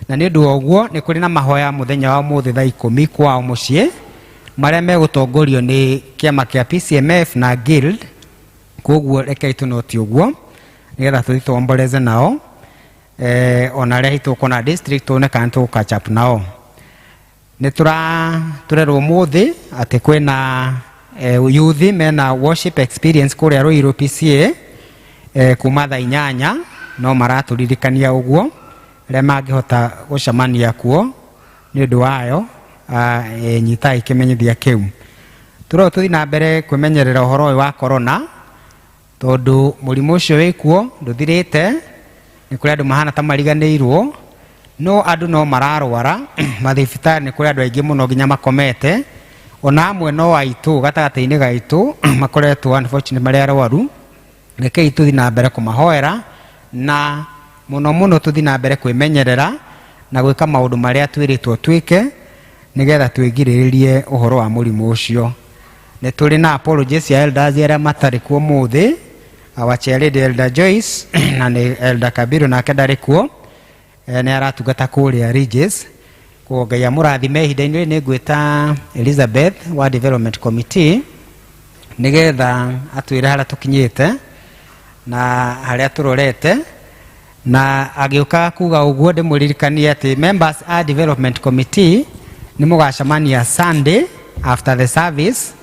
na nĩ ũndũ wa ũguo nĩ kũrĩ na mahoya mũthenya wa ũmũthĩ thaa 10 kwao mũciĩ, marĩa megũtongorio nĩ kĩama kĩa PCMF na Guild, koguo rekei tũnoti ũguo nĩgetha tũthiĩ tuomboleze nao, ona arĩa hihi tũkuona district tuone kana nĩ tũgũ catch up nao. Nĩ tũrerwo ũmũthĩ atĩ kwĩna youth mena worship experience kũrĩa Ruiru PCA kuma thaa 8, no maratũririkania ũguo arĩa mangĩhota gũcemania kuo nĩ ũndũ wayo, nyitai kĩmenyithia kĩu. Tũrorwo tũthiĩ na mbere kwĩmenyerera ũhoro ũyũ wa corona, tondũ mũrimũ ũcio wĩkuo ndũthirĩte, nĩ kũrĩ andũ mahana ta mariganĩirwo, no andũ no mararwara mathibitarĩ, nĩ kũrĩ andũ aingĩ mũno nginya makomete, ona amwe no aitũ gatagatĩ-inĩ gaitũ makoretwo unfortunately marĩ arwaru. Rekei tũthiĩ na mbere kũmahoera, na mũno mũno tũthiĩ na mbere kwĩmenyerera na gwĩka maũndũ marĩa twĩrĩtwo twĩke nĩgetha twĩgirĩrĩrie ũhoro wa mũrimũ ũcio. Nĩ tũrĩ na apologies ya elders arĩa matarĩ kuo ũmũthĩ, our chair lady Elder Joyce na nĩ Elder Kabiru nake ndarĩ kuo, nĩ aratungata kũrĩa Ridges. Koguo Ngai amũrathime. Ihinda-inĩ rĩrĩ nĩ ngwĩta Elizabeth wa Development Committee nĩgetha atwĩre harĩa tũkinyĩte na harĩa tũrorete, na agĩũka kuga ũguo ndĩmũririkanie atĩ members a Development Committee nĩ mũgacemania Sunday. After the service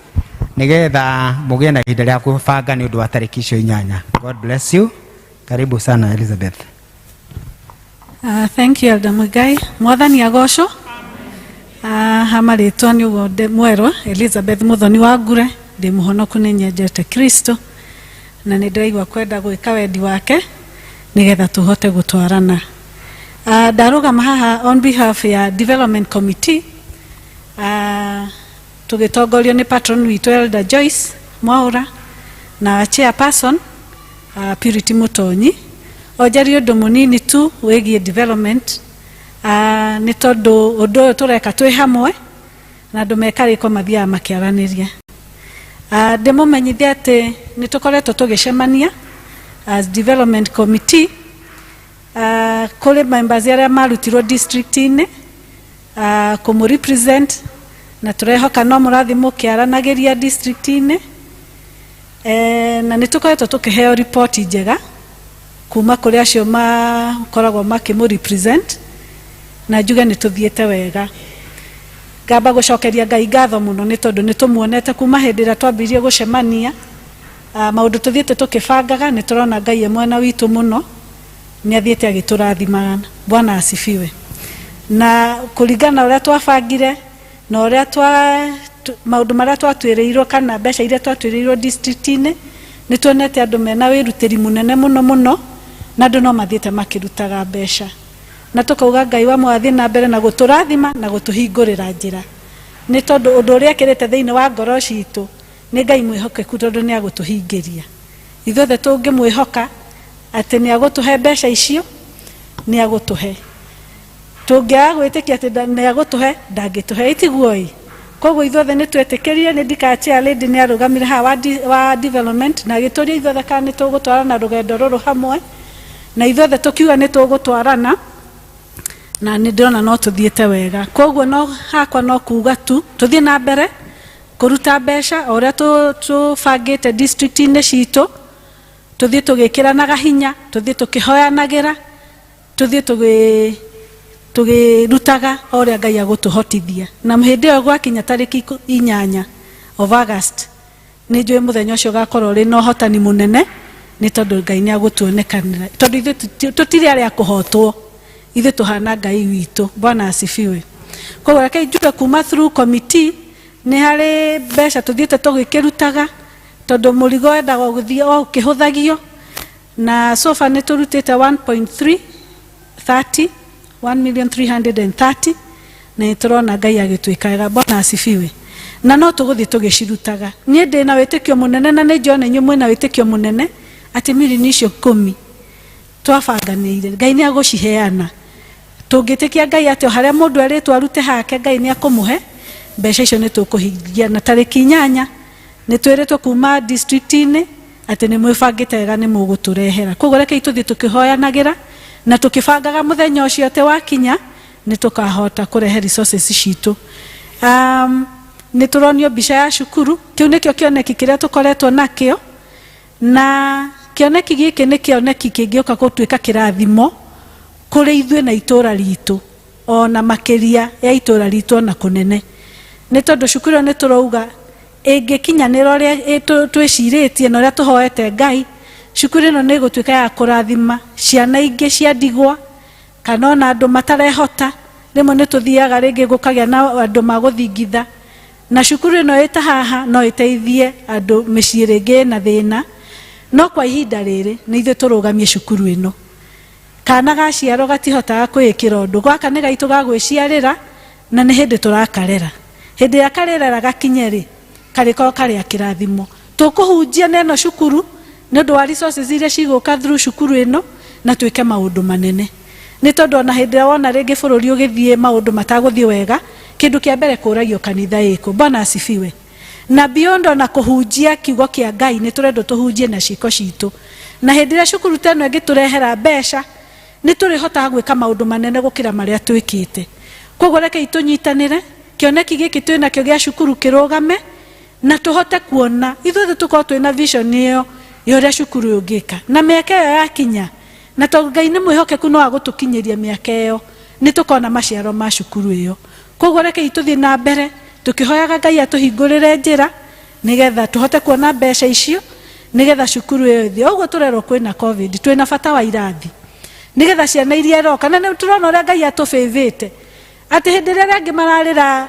nigetha mugie na ihinda rĩa kwĩbanga nĩ ũndũ wa tarĩki icio 8. God bless you. Karibu sana, Elizabeth. Thank you, Elder Muigai. Mwathani agocwo. Ha marĩtwa nĩ ũguo mwerwo Elizabeth Muthoni wa Ngure, ndĩ mũhonoku, nĩ nyendete Kristo na nĩ ndĩraigua kwenda gwĩka wendi wake nĩgetha tũhote gũtwarana. Ndarũgama haha on behalf ya development committee, tũgĩtongorio nĩ patron witũ Elder Joyce Mwaũra na chairperson Purity Mutonyi. Onjarie ũndũ mũnini tu wĩgiĩ development, nĩ tondũ ũndũ ũyũ tũreka twĩ hamwe na andũ mekarĩko mathiaga makĩaranĩria. Ndĩmũmenyithie atĩ nĩ tũkoretwo tũgĩcemania as development committee. Kũrĩ members arĩa marutirwo district-inĩ kũmũ represent, na tũrehoka no mũrathiĩ mũkĩaranagĩria district-inĩ. Na nĩ tũkoretwo tũkĩheo ripoti njega kuma kũrĩ acio makoragwo makĩmũ represent, na njuge nĩ tũthiĩte wega. Ngamba gũcokeria Ngai ngatho mũno nĩ tondũ nĩ tũmuonete kuma hĩndĩ ĩrĩa twambĩrĩirie gũcemania. Maũndũ tũthiĩte tũkĩbangaga, nĩ tũrona Ngai e mwena witũ mũno, nĩ athiĩte agĩtũrathimaga. Bwana asifiwe. Na kũringana na ũrĩa twabangire na ũrĩa twa maũndũ marĩa twatwĩrĩirwo kana mbeca iria twatwĩrĩirwo district-inĩ, nĩ tuonete andũ mena wĩrutĩri mũnene mũno mũno, na andũ no mathiĩte makĩrutaga mbeca, na tũkauga Ngai wa mwathiĩ na mbere na gũtũrathima na gũtũhingũrĩra njĩra, nĩ tondũ ũndũ ũrĩa ekĩrĩte thĩinĩ wa ngoro citũ nĩ Ngai mwĩhokeku, tondũ nĩ agũtũhingĩria. Ithuothe tũngĩmwĩhoka atĩ nĩ agũtũhe mbeca icio, nĩ agũtũhe. Tũngĩaga gwĩtĩkia atĩ nĩ agũtũhe, ndangĩtũhe, itiguo? Koguo ithuothe nĩ twetĩkĩrire. Nĩ ndikaga chair lady nĩ arũgamire haha wa development na agĩtũria ithuothe kana nĩ tũgũtwarana rũgendo rũrũ hamwe, na ithuothe tũkiuga nĩ tũgũtwarana, na nĩ ndĩrona no tũthiĩte wega. Koguo no hakwa no kuga tu tũthiĩ na mbere kũruta mbeca o ũrĩa tũbangĩte district-inĩ citũ, tũthiĩ tũgĩkĩranaga hinya, tũthiĩ tũkĩhoyanagĩra, tũthiĩ tũgĩrutaga o ũrĩa Ngai agũtũhotithia. Na hĩndĩ ĩyo gwakinya tarĩki 8 of August, nĩ njũĩ mũthenya ũcio ũgakorwo ũrĩ na ũhotani mũnene, nĩ tondũ Ngai nĩ agũtuonekanĩra, tondũ ithuĩ tũtirĩ arĩa kũhotwo, ithuĩ tũhana Ngai witũ. Bwana asifiwe. Koguo reke njuge kuma through committee nĩ harĩ mbeca tũthiĩte tũgĩkĩrutaga, tondũ mũrigo wendaga gũthiĩ o ũkĩhũthagio, na so far nĩ tũrutĩte 1.3 30 1 million 330, na nĩ tũrona Ngai agĩtwĩka wega. Bwana asifiwe. Na no tũgũthiĩ tũgĩcirutaga. Niĩ ndĩ na wĩtĩkio mũnene, na nĩ njona inyuĩ mwĩna wĩtĩkio mũnene atĩ mirioni icio 10 twabanganĩire Ngai nĩ agũciheana. Tũngĩtĩkia Ngai atĩ o harĩa mũndũ erĩtwo arute hake, Ngai nĩ akũmũhe mbeca icio, nĩ tũkũhingia. Na tarĩki 8 nĩ twĩrĩtwo kuma district-inĩ atĩ nĩ mwĩbangĩte wega, nĩ mũgũtũrehera. Koguo rekei tũthiĩ tũkĩhoyanagĩra na tũkĩbangaga mũthenya ũcio atĩ wakinya nĩ tũkahota kũrehe resources citũ. Nĩ tũronio mbica ya cukuru. Kĩu nĩkĩo kĩoneki kĩrĩa tũkoretwo nakĩo, na kĩoneki gĩkĩ nĩ kĩoneki kĩngĩũka gũtuĩka kĩrathimo kũrĩ ithuĩ na itũũra ritũ, ona makĩria ya itũũra ritũ ona kũnene, nĩ tondũ cukuru ĩyo nĩ tũrauga ĩngĩkinyanĩra ũrĩa twĩcirĩtie na ũrĩa tũhoete Ngai, cukuru ĩno nĩ ĩgũtuĩka ya kũrathima ciana ingĩ cia ndigwa kana ona andũ matarehota. Rĩmwe nĩ tũthiaga rĩngĩ gũkagĩa na andũ magũthingitha, na cukuru ĩno ĩta haha no ĩteithie andũ mĩciĩ rĩngĩ ĩna thĩna. No kwa ihinda rĩrĩ nĩ ithuĩ tũrũgamie cukuru ĩno. Kana gaciarwo gatihotaga kwĩĩkĩra ũndũ, gwaka nĩ gaitũ ga gwĩciarĩra, na nĩ hĩndĩ tũrakarera. Hĩndĩ ĩrĩa karĩrera gakinye rĩ, karĩkorwo karĩ a kĩrathimo. Tũkũhunjia na ĩno cukuru nĩ ũndũ wa resources iria cigũka through cukuru ĩno, na twĩke maũndũ manene, nĩ tondũ ona hĩndĩ ĩrĩa wona rĩngĩ bũrũri ũgĩthiĩ maũndũ matagũthiĩ wega, kĩndũ kĩa mbere kũragio kanitha ĩkũ. Bwana asifiwe. Na beyond ona kũhunjia kiugo kĩa Ngai, nĩ tũrendwo tũhunjie na ciĩko citũ, na hĩndĩ ĩrĩa cukuru ta ĩno ĩngĩtũrehera mbeca, nĩ tũrĩhotaga gwĩka maũndũ manene gũkĩra marĩa twĩkĩte. Koguo rekei tũnyitanĩre kĩoneki gĩkĩ twĩnakĩo gĩa cukuru kĩrũgame, na tũhote kuona ithuothe tũkorwo twĩna vision ĩyo ya ũrĩa cukuru ũngĩka na mĩaka ĩyo yakinya. Na tondũ Ngai nĩ mwĩhokeku, no agũtũkinyĩria mĩaka ĩyo, nĩ tũkona maciaro ma cukuru ĩyo. Koguo rekei tũthiĩ na mbere. Tũkĩhoyaga Ngai atũhingũrĩre njĩra nĩgetha tũhote kuona mbeca icio nĩgetha cukuru ĩyo ĩthiĩ. Ũguo tũrerwo kwĩna COVID, twĩna bata wa irathi nĩgetha ciana iria iroka, na nĩ tũrona ũrĩa Ngai atũbĩvĩte atĩ hĩndĩ ĩrĩa arĩa angĩ mararĩra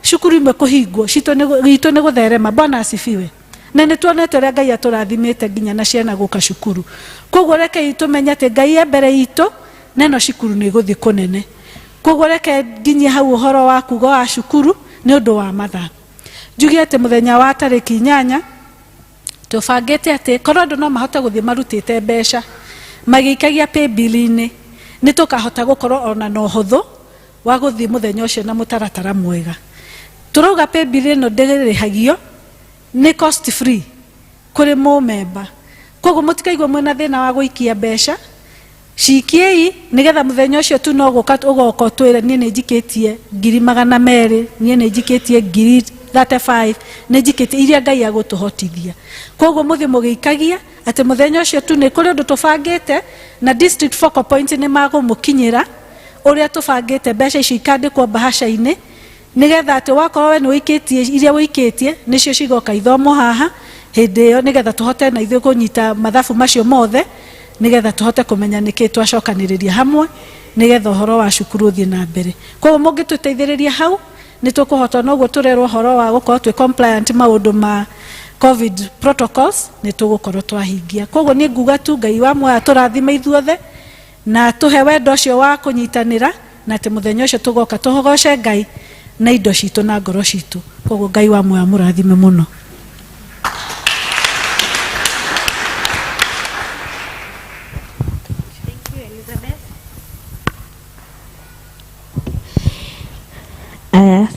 cukuru imwe kũhingwo, citũ itũ nĩ gũtherema. Bwana asifiwe. Na nĩ tuonete ũrĩa Ngai atũrathimĩte nginya na ciana gũka cukuru. Koguo rekei tũmenye atĩ Ngai e mbere itũ na ĩno cukuru nĩ ĩgũthiĩ kũnene. Koguo reke nginyie hau ũhoro wa kuga wa cukuru nĩ ũndũ wa mathaa. Njuge atĩ mũthenya wa tarĩki 8 tũbangĩte atĩ korwo andũ no mahote gũthiĩ marutĩte mbeca magĩikagia paybill-inĩ, nĩ tũkahota gũkorwo ona na ũhũthũ wa gũthiĩ mũthenya ũcio na mũtaratara mwega. Tũrauga paybill ĩno ndĩrĩhagio, nĩ cost free kũrĩ mũmemba. Koguo mũtikaigua mwĩna thĩna wa gũikia mbeca, cikiei nĩgetha mũthenya ũcio tu no gũka ũgoka ũtwĩre niĩ nĩ njikĩtie 200,000, niĩ nĩ njikĩtie 35,000, nĩ njikĩtie iria Ngai agũtũhotithia. Koguo mũthiĩ mũgĩikagia atĩ mũthenya ũcio tu nĩ kũrĩ ũndũ tũbangĩte na district focal point nĩ magũmũkinyĩra ũrĩa tũbangĩte mbeca icio ikandĩkwo mbahaca-inĩ nĩgetha atĩ wakorwo we nĩ ũikĩtie iria ũikĩtie nĩcio cigoka ithomwo haha hĩndĩ ĩyo, nĩgetha tũhote na ithuĩ kũnyita mathabu macio mothe nĩgetha tũhote kũmenya nĩkĩ twacokanĩrĩria hamwe nĩgetha ũhoro wa cukuru ũthiĩ na mbere. Koguo mũngĩtũteithĩrĩria hau nĩ tũkũhota, noguo tũrerwo ũhoro wa gũkorwo twĩ compliant maũndũ ma COVID protocols nĩ tũgũkorwo twahingia. Koguo niĩ nguga tu Ngai wa muoyo atũrathime ithuothe na tũhe wendo ũcio wa kũnyitanĩra, na atĩ mũthenya ũcio tũgoka tũgoce Ngai na indo citũ na ngoro citũ. Koguo Ngai wa muoyo amũrathime mũno. Thank you, Elizabeth. Aya,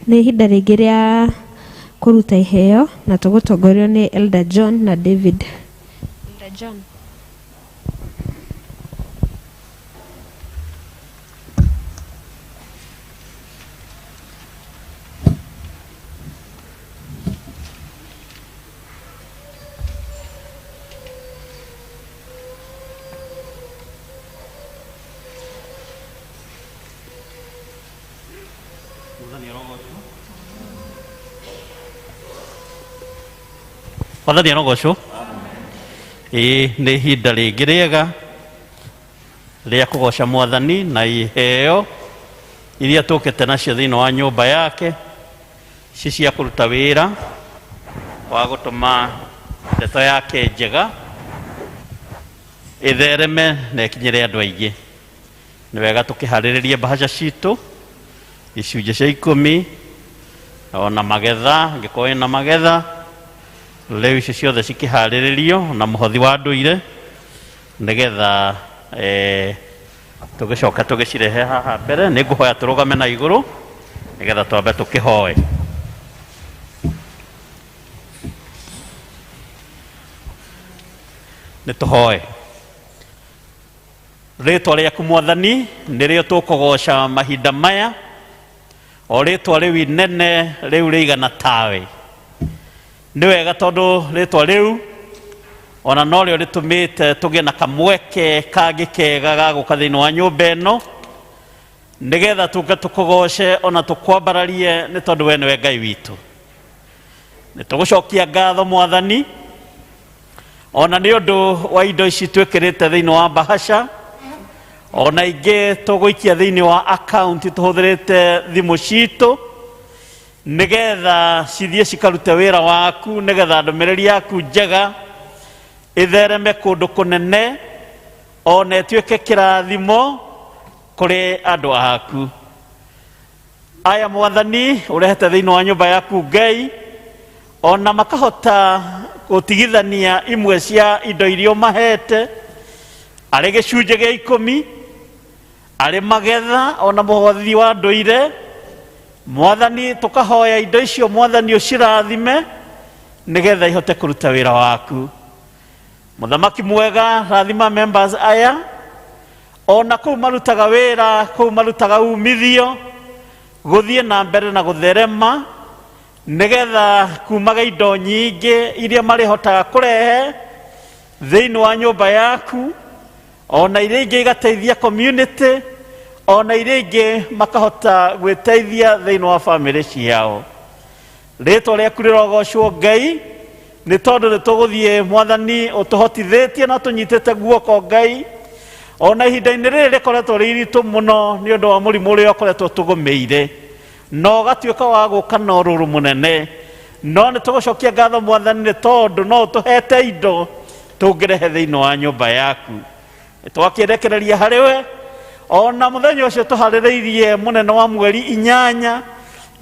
nĩ ihinda rĩngĩ rĩa kũruta iheo na tũgũtongorio nĩ Elder John na David. Elder John. Mwathani arogocwo. Ĩĩ nĩ ihinda rĩngĩ rĩega rĩa kũgoca Mwathani na iheo iria tũkĩte nacio thĩinĩ wa nyũmba yake, ci cia kũruta wĩra wa gũtũma ndeto yake njega ĩthereme na ĩkinyĩre andũ aingĩ. Nĩ wega tũkĩharĩrĩrie mbahaca citũ, icunjĩ cia 10, ona magetha, angĩkorwo ĩna magetha, rĩu icio ciothe cikĩharĩrĩrio na mũhothi wa ndũire, nĩgetha tũgĩcoka tũgĩcirehe haha mbere. Nĩ ngũhoya tũrũgame na igũrũ nĩgetha twambe tũkĩhoe. Nĩ tũhoe. Rĩtwa rĩaku Mwathani nĩrĩo tũkũgoca mahinda maya, o rĩtwa rĩu inene rĩu rĩigana tawe. Nĩ wega tondũ rĩtwa rĩu ona norĩo rĩtũmĩte tũgĩe na kamweke kangĩ kega ga gũka thĩinĩ wa nyũmba ĩno, nĩgetha tũke tũkũgoce ona tũkwambararie, nĩ tondũ we nĩwe Ngai witũ. Nĩ tũgũcokia ngatho Mwathani ona nĩ ũndũ wa indo ici twĩkĩrĩte thĩinĩ wa mbahaca, ona ingĩ tũgũikia thĩinĩ wa akaunti tũhũthĩrĩte thimũ citũ, nĩgetha cithiĩ cikarute wĩra waku, nĩgetha ndũmĩrĩri yaku njega ĩthereme kũndũ kũnene, ona ĩtuĩke kĩrathimo kũrĩ andũ aku. Aya Mwathani ũrehete thĩinĩ wa nyũmba yaku Ngai, ona makahota gũtigithania imwe cia indo iria ũmahete, arĩ gĩcunjĩ gĩa 10, arĩ magetha, ona mũhothi wa ndũire. Mwathani tũkahoya indo icio Mwathani ũcirathime nĩgetha ihote kũruta wĩra waku. Mũthamaki mwega, rathima members aya ona kũu marutaga wĩra, kũu marutaga umithio, gũthiĩ na mbere na gũtherema, nĩgetha kumaga indo nyingĩ iria marĩhotaga kũrehe thĩinĩ wa nyũmba yaku, ona iria ingĩ igateithia community, ona iria ingĩ makahota gwĩteithia thĩinĩ wa bamĩrĩ ciao. Rĩtwa rĩaku rĩrogocwo Ngai, nĩ tondũ nĩ tũgũthiĩ Mwathani ũtũhotithĩtie na tũnyitĩte guoko Ngai, ona ihinda-inĩ rĩrĩ rĩkoretwo rĩ iritũ mũno nĩ ũndũ wa mũrimũ ũrĩa ũkoretwo tũgũmĩire, na ũgatuĩka wa gũka na ũrũrũ mũnene. No nĩ tũgũcokia ngatho Mwathani nĩ tondũ no ũtũhete indo tũngĩrehe thĩinĩ wa nyũmba yaku. Twakĩrekereria harĩ we ona mũthenya ũcio tũharĩrĩirie mũnene wa mweri 8,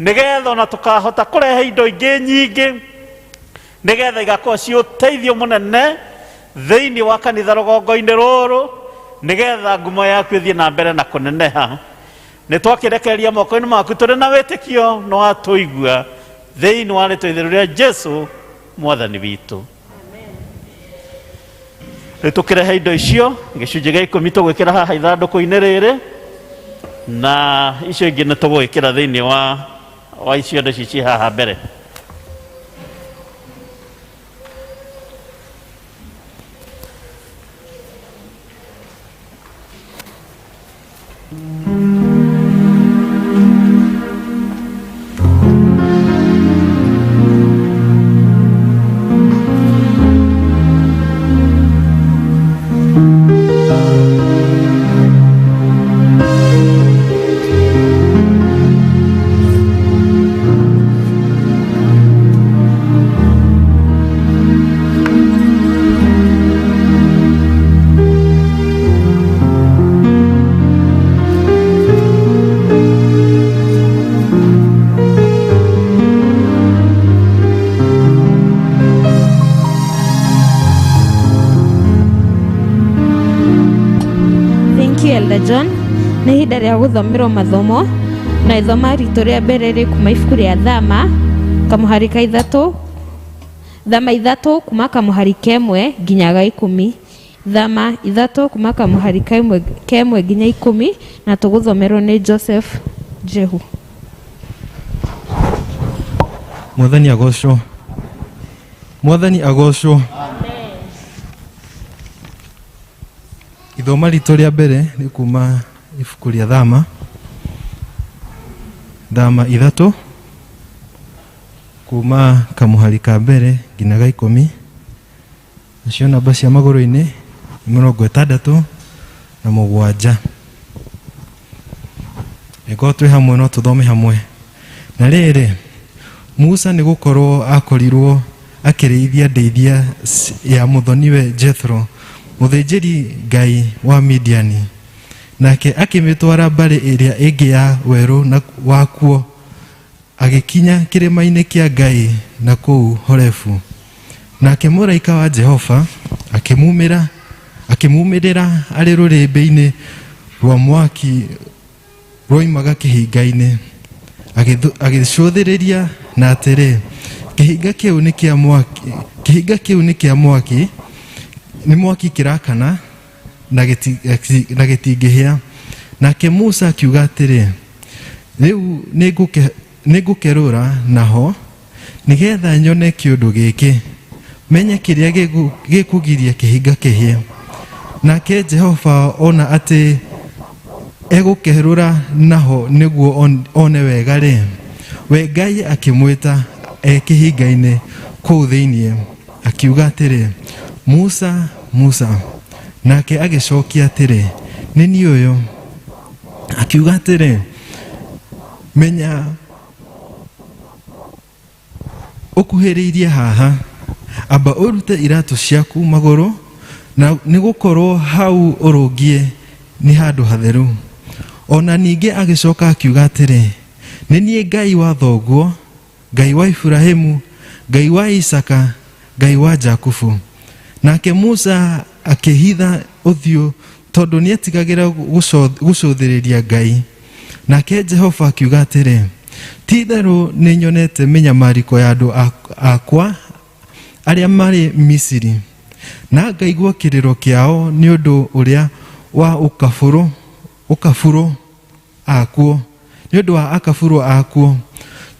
nĩgetha ona tũkahota kũrehe indo ingĩ nyingĩ, nĩgetha igakorwo ci ũteithio mũnene thĩinĩ wa kanitha rũgongo-inĩ rũrũ, nĩgetha ngumo yaku ĩthiĩ na mbere na kũneneha. Nĩ twakĩrekereria moko-inĩ maku tũrĩ na wĩtĩkio na watũigua thĩinĩ wa rĩtwa itheru rĩa Jesu Mwathani witũ. Rĩu tũkĩrehe indo icio gĩcunjĩ gĩa 10 tũgwĩkĩra haha ithandũkũ-inĩ rĩrĩ, na icio ingĩ nĩ tũgwĩkĩra thĩinĩ wa icio indo ici ciĩ haha mbere. Thank you, Elder John. Nĩ ihinda rĩa gũthomerwo mathomo, na ithoma ritũ rĩa mbere rĩ kuma ibuku rĩa Thama kamũhari ka 3, Thama 3 kuma kamũhari kemwe nginya ga 10. Thama 3 kuma kamũhari kemwe nginya 10, na tũgũthomerwo nĩ Joseph Jehu. Mwathani agocwo. Mwathani agocwo. Ithoma ritũ rĩa mbere nĩ kuma ibuku rĩa Thama, Thama 3 kuma kamũhari ka mbere nginya ga 10. Nacio namba cia magũrũ-inĩ nĩ 67. Ĩngĩkorwo twĩ hamwe no tũthome hamwe. Na rĩrĩ, Musa nĩ gũkorwo akorirwo akĩrĩithia ndĩithia ya mũthoniwe Jethro, mũthĩnjĩri Ngai wa Midiani. Nake akĩmĩtwara mbarĩ ĩrĩa ĩngĩ ya werũ na wakuo, agĩkinya kĩrĩma-inĩ kĩa Ngai na kũu Horebu. Nake mũraika wa Jehova akĩmumĩrĩra arĩ rũrĩrĩmbĩ-inĩ rwa mwaki rwoimaga kĩhinga-inĩ. Agĩcũthĩrĩria na atĩrĩ, kĩhinga kĩu nĩ kĩa mwaki, kĩhinga kĩu nĩ kĩa mwaki, nĩ mwaki kĩrakana na gĩtingĩhĩa. Nake Musa akiuga atĩrĩ, rĩu nĩngũkerũra naho nĩgetha nyone kĩũndũ gĩkĩ, menye kĩrĩa gĩkũgiria kĩhinga kĩhĩe. Nake Jehova ona atĩ egũkerũra naho nĩguo one wega-rĩ, we Ngai akĩmwĩta e kĩhinga-inĩ kũu thĩinĩ, akiuga atĩrĩ, Musa, Musa. Nake agĩcokia atĩrĩ, nĩ niĩ ũyũ. Akiuga atĩrĩ, menya ũkuhĩrĩirie haha, amba ũrute iratũ ciaku magũrũ, na nĩgũkorwo hau ũrũngiĩ nĩ handũ hatheru. Ona ningĩ agĩcoka akiuga atĩrĩ, nĩ niĩ Ngai wa thoguo, Ngai wa Iburahĩmu, Ngai wa Isaka, Ngai wa Jakubu. Nake Musa akĩhitha ũthiũ tondũ nĩetigagĩra gũcũthĩrĩria Ngai. Nake Jehova akiuga atĩrĩ, ti-itherũ nĩnyonete mĩnyamarĩko ya andũ akwa arĩa marĩ Misiri, na ngaigua kĩrĩro kĩao nĩ ũndũ ũrĩa wa ũkabũrũ akuo, nĩ ũndũ wa akabũrũ akuo,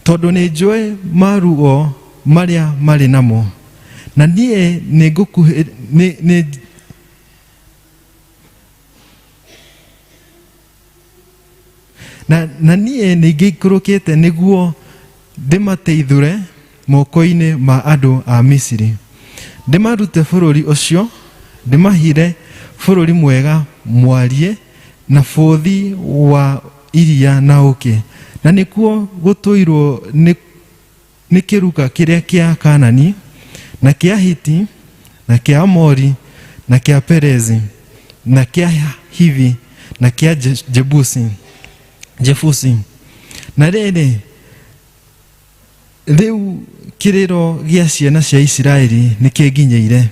tondũ nĩnjũĩ maruo marĩa marĩ namo, na niĩ nĩngũkuhĩ, nĩ, nĩ, na niĩ nĩngĩikũrũkĩte nĩguo Ndĩmateithũre moko-inĩ ma andũ a Misiri, ndĩmarute bũrũri ũcio, ndĩmahire bũrũri mwega mwariĩ na bũthi wa iria na ũũkĩ, na nĩkuo gũtũirwo nĩ nĩ kĩruka kĩrĩa kĩa Kanani na kĩa Hiti na kĩa Amori na kĩa Perezi na kĩa Hivi na kĩa Jebusi Jebusi. Na rĩrĩ, rĩu kĩrĩro gĩa ciana cia Isiraeli nĩ kĩnginyĩire,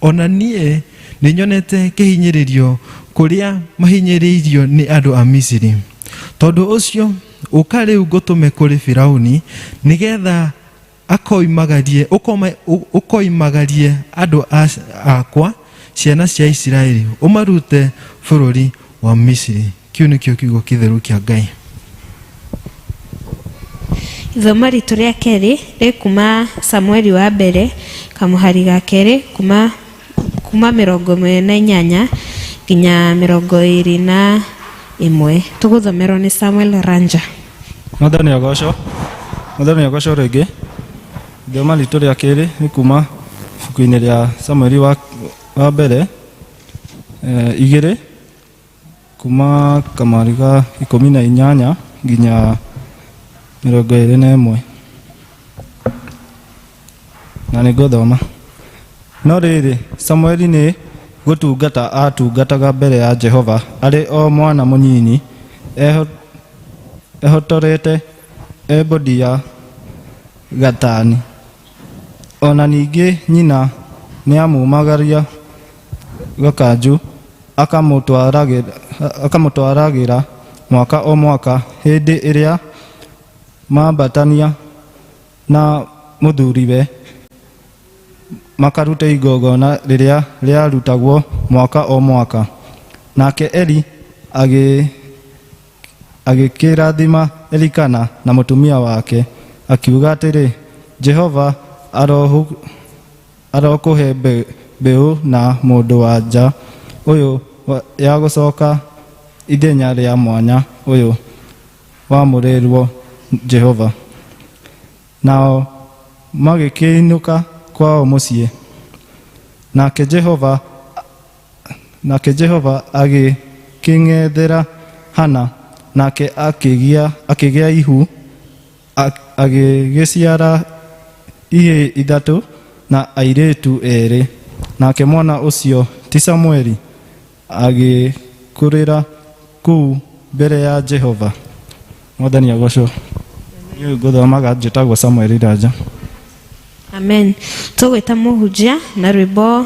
ona niĩ nĩ nyonete kĩhinyĩrĩrio kũrĩa mahinyĩrĩirio nĩ andũ a Misiri. Tondũ ũcio ũka rĩu ngũtũme kũrĩ Firauni, nĩgetha akoimagarie ũkoimagarie andũ akwa ciana cia Isiraeli, ũmarute bũrũri wa Misiri. Kĩu nĩkĩo kiugo kĩtheru kĩa Ngai. Ithomo ritũ rĩa kerĩ rĩ kuma Samueli wa mbere kamũhari ga kerĩ kuma 48 nginya 21. Tũgũthomerwo nĩ Samuel Ranja. Mwathani agocwo. Mwathani agocwo rĩngĩ. Ithoma ritũ rĩa kerĩ nĩ kuma ibuku-inĩ rĩa Samueli wa mbere 2 kuma kamari ga 18 nginya 21. Na nĩngũthoma. No rĩrĩ, Samueli nĩ gũtungata aatungataga mbere ya Jehova arĩ o mwana mũnyinyi, ehotorete ebodi ya gatani. Ona ningĩ nyina nĩamumagaria gakanju akamũtwaragĩra mwaka o mwaka hĩndĩ ĩrĩa mambatania na mũthuriwe makarute igongona rĩrĩa rĩarutagwo mwaka o mwaka. Nake Eli agĩkĩrathima Elikana na mũtumia wake, akiuga atĩrĩ, Jehova arokũhe mbeũ na mũndũ wa nja ũyũ ya gũcoka ithenya rĩa mwanya ũyũ wamũrĩrwo Jehova. Nao magĩkĩinũka kwao mũciĩ. Nake Jehova agĩkĩng'ethera Hana, nake akĩgĩa ihu, agĩgĩciara ihĩĩ 3 na airĩtu 2. Nake mwana ũcio ti Samueli agĩkũrĩra kũu mbere ya Jehova. Mwathani agocwo. Niĩ ngũthomaga njĩtagwo Samueli Ranja. Amen. Tũgwĩta mũhunjia na rwĩmbo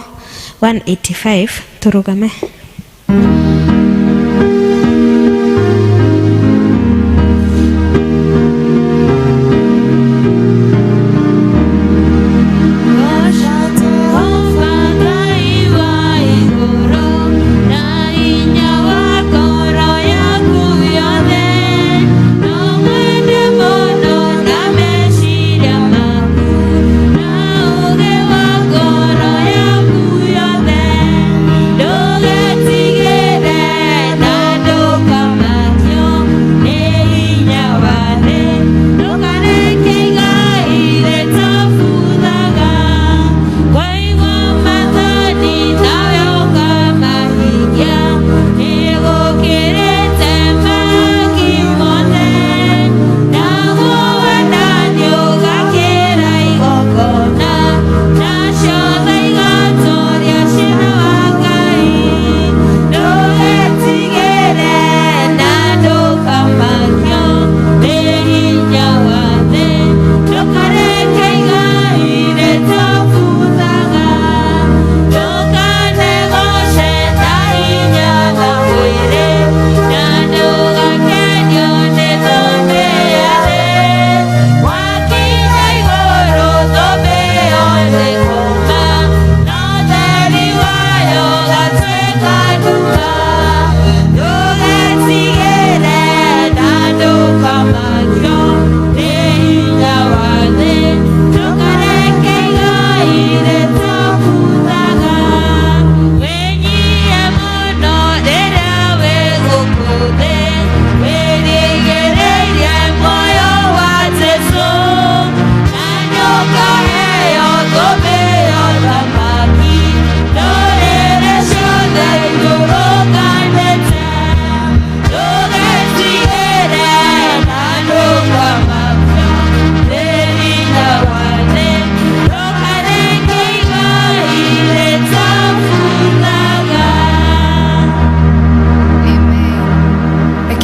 185 tũrũgame. Don't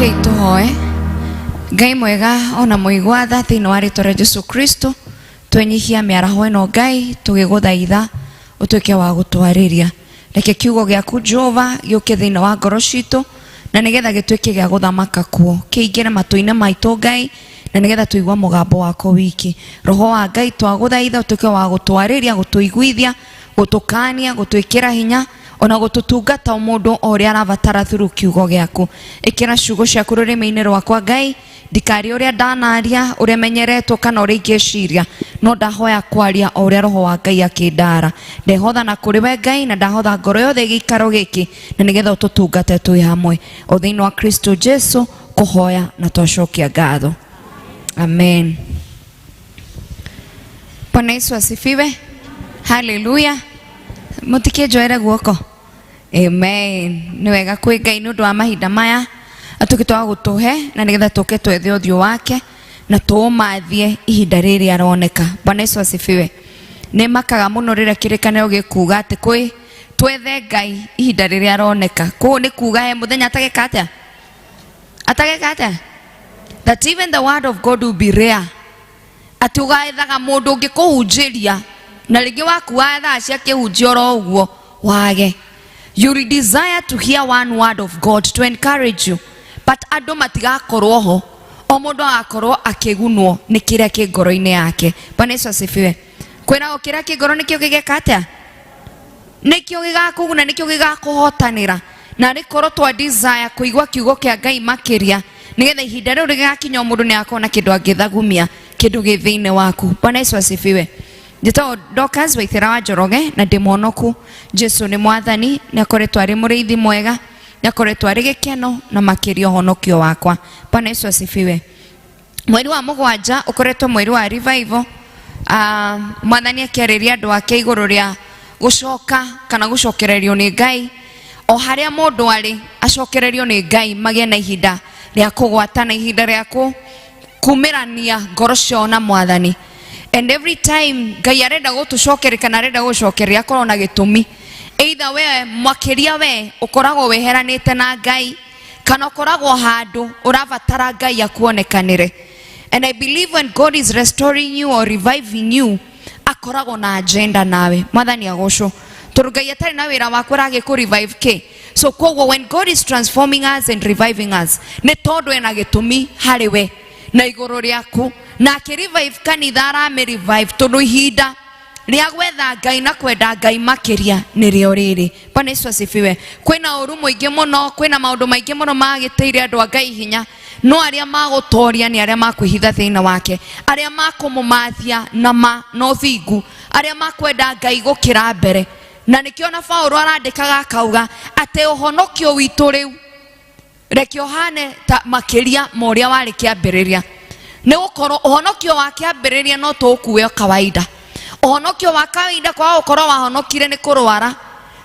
Rekei tũhoe. Ngai mwega ona mũigua tha thĩinĩ wa rĩtwa rĩa Jesu Kristo, twenyihia mĩaraho ĩno Ngai tũgĩgũthaitha ũtuĩke wa gũtwarĩria. Reke kiugo gĩaku Jehova gĩũke thĩinĩ wa ngoro citũ na nĩgetha gĩtuĩke gĩa gũthamaka kuo, kĩingĩre matũ-inĩ maitũ Ngai, na nĩgetha tũigua mũgambo wako wiki. Roho wa Ngai twagũthaitha ũtuĩke wa gũtwarĩria, gũtũiguithia, gũtũkania, gũtwĩkĩra hinya ona gũtũtungata o mũndũ o ũrĩa arabatara through kiugo gĩaku. Ĩkĩra ciugo ciaku rũrĩmĩ-inĩ rwakwa Ngai, ndikarie ũrĩa ndanaria, ũrĩa menyeretwo kana ũrĩa ingĩciria, no ndahoya kwaria o ũrĩa roho wa Ngai akĩndara. Ndehotha na kũrĩ we Ngai, na ndahotha ngoro yothe gĩikaro gĩkĩ, na nĩgetha ũtũtungate twĩ hamwe o thĩinĩ wa Kristo Jesu kũhoya na twacokia ngatho. Amen. Bwana Yesu asifiwe. Haleluya. Mũtikĩnjoere guoko. Amen. Nĩ wega kwĩ Ngai nĩ ũndũ wa mahinda maya atuĩkĩte wa gũtũhe na nĩgetha tũke twethe ũthiũ wake na tũũmathie ihinda rĩrĩ aroneka. Bwana Yesu asifiwe. Nĩ makaga mũno rĩrĩa kĩrĩkanĩro gĩkuga atĩ kwĩ twethe Ngai ihinda rĩrĩa aroneka. Kũu nĩ kuga he mũthenya atageka atĩa? Atageka atĩa? That even the word of God will be rare. Atĩ ũgaethaga mũndũ ũngĩkũhunjĩria na rĩngĩ wakua thaa cia kĩhunjio oro ũguo wage. You will desire to hear one word of God to encourage you, but andũ matigakorwo ho, o mũndũ agakorwo akĩgunwo nĩ kĩrĩa kĩ ngoro-inĩ yake. Bwana Yesu asifiwe. Kwĩragwo kĩrĩa kĩ ngoro nĩkĩo gĩgeka atĩa? Nĩkĩo gĩgakũguna, nĩkĩo gĩgakũhotanĩra. Na rĩkorwo twa desire kũigua kiugo kĩa Ngai makĩria, nĩgetha ihinda rĩu rĩgakinya o mũndũ nĩ akorwo na kĩndũ angĩthagumia, kĩndũ gĩ thĩinĩ waku. Bwana Yesu asifiwe. Njĩtagwo Dorcas Waithera wa Njoroge na ndĩ mũhonoku. Jesu nĩ mwathani, nĩ akoretwo arĩ mũrĩithi mwega, nĩ akoretwo arĩ gĩkeno na makĩria ũhonokio wakwa. Bwana Yesu asifiwe. Mweri wa mũgwanja ũkoretwo mweri wa revival. Mwathani akĩarĩria andũ ake igũrũ rĩa gũcoka kana gũcokererio nĩ Ngai. O harĩa mũndũ arĩ acokererio nĩ Ngai, magĩe na ihinda rĩa kũgwatana, ihinda rĩa kumĩrania ngoro ciao na mwathani. And every time Ngai arenda gũtũcokeria kana arenda gũcokeria akorwo na gĩtũmi. Either we makĩria we ũkoragwo weheranĩte na Ngai, kana ũkoragwo handũ ũrabatara Ngai akuonekanĩre. And I believe when God is restoring you or reviving you, akoragwo na agenda nawe. Mwathani agocwo. Tondũ Ngai atarĩ na wĩra waku aragĩkũ revive kĩ. So koguo when God is transforming us and reviving us, nĩ tondũ ena gĩtũmi harĩ we na igũrũ rĩaku. Na akĩ revive kanitha aramĩ revive tondũ ihinda rĩa gwetha Ngai na kwenda Ngai makĩria nĩrĩo rĩrĩ. Bwana Yesu asifiwe. Kwĩna ũru mũingĩ mũno, kwĩna maũndũ maingĩ mũno magĩtĩire andũ a Ngai hinya, no arĩa magũtoria nĩ arĩa makwĩhitha thĩinĩ wake, arĩa makũmũmathia na ma na ũthingu, arĩa makwenda Ngai gũkĩra mbere. Na nĩkĩo na Paũlũ arandĩkaga akauga atĩ ũhonokio witũ rĩu reke ũhane ta makĩria ma ũrĩa warĩ kĩambĩrĩria, nĩ gũkorwo ũhonokio wa kĩambĩrĩria no tũũkue kawaida. Ũhonokio wa kawaida kwaga gũkorwo wahonokire nĩ kũrwara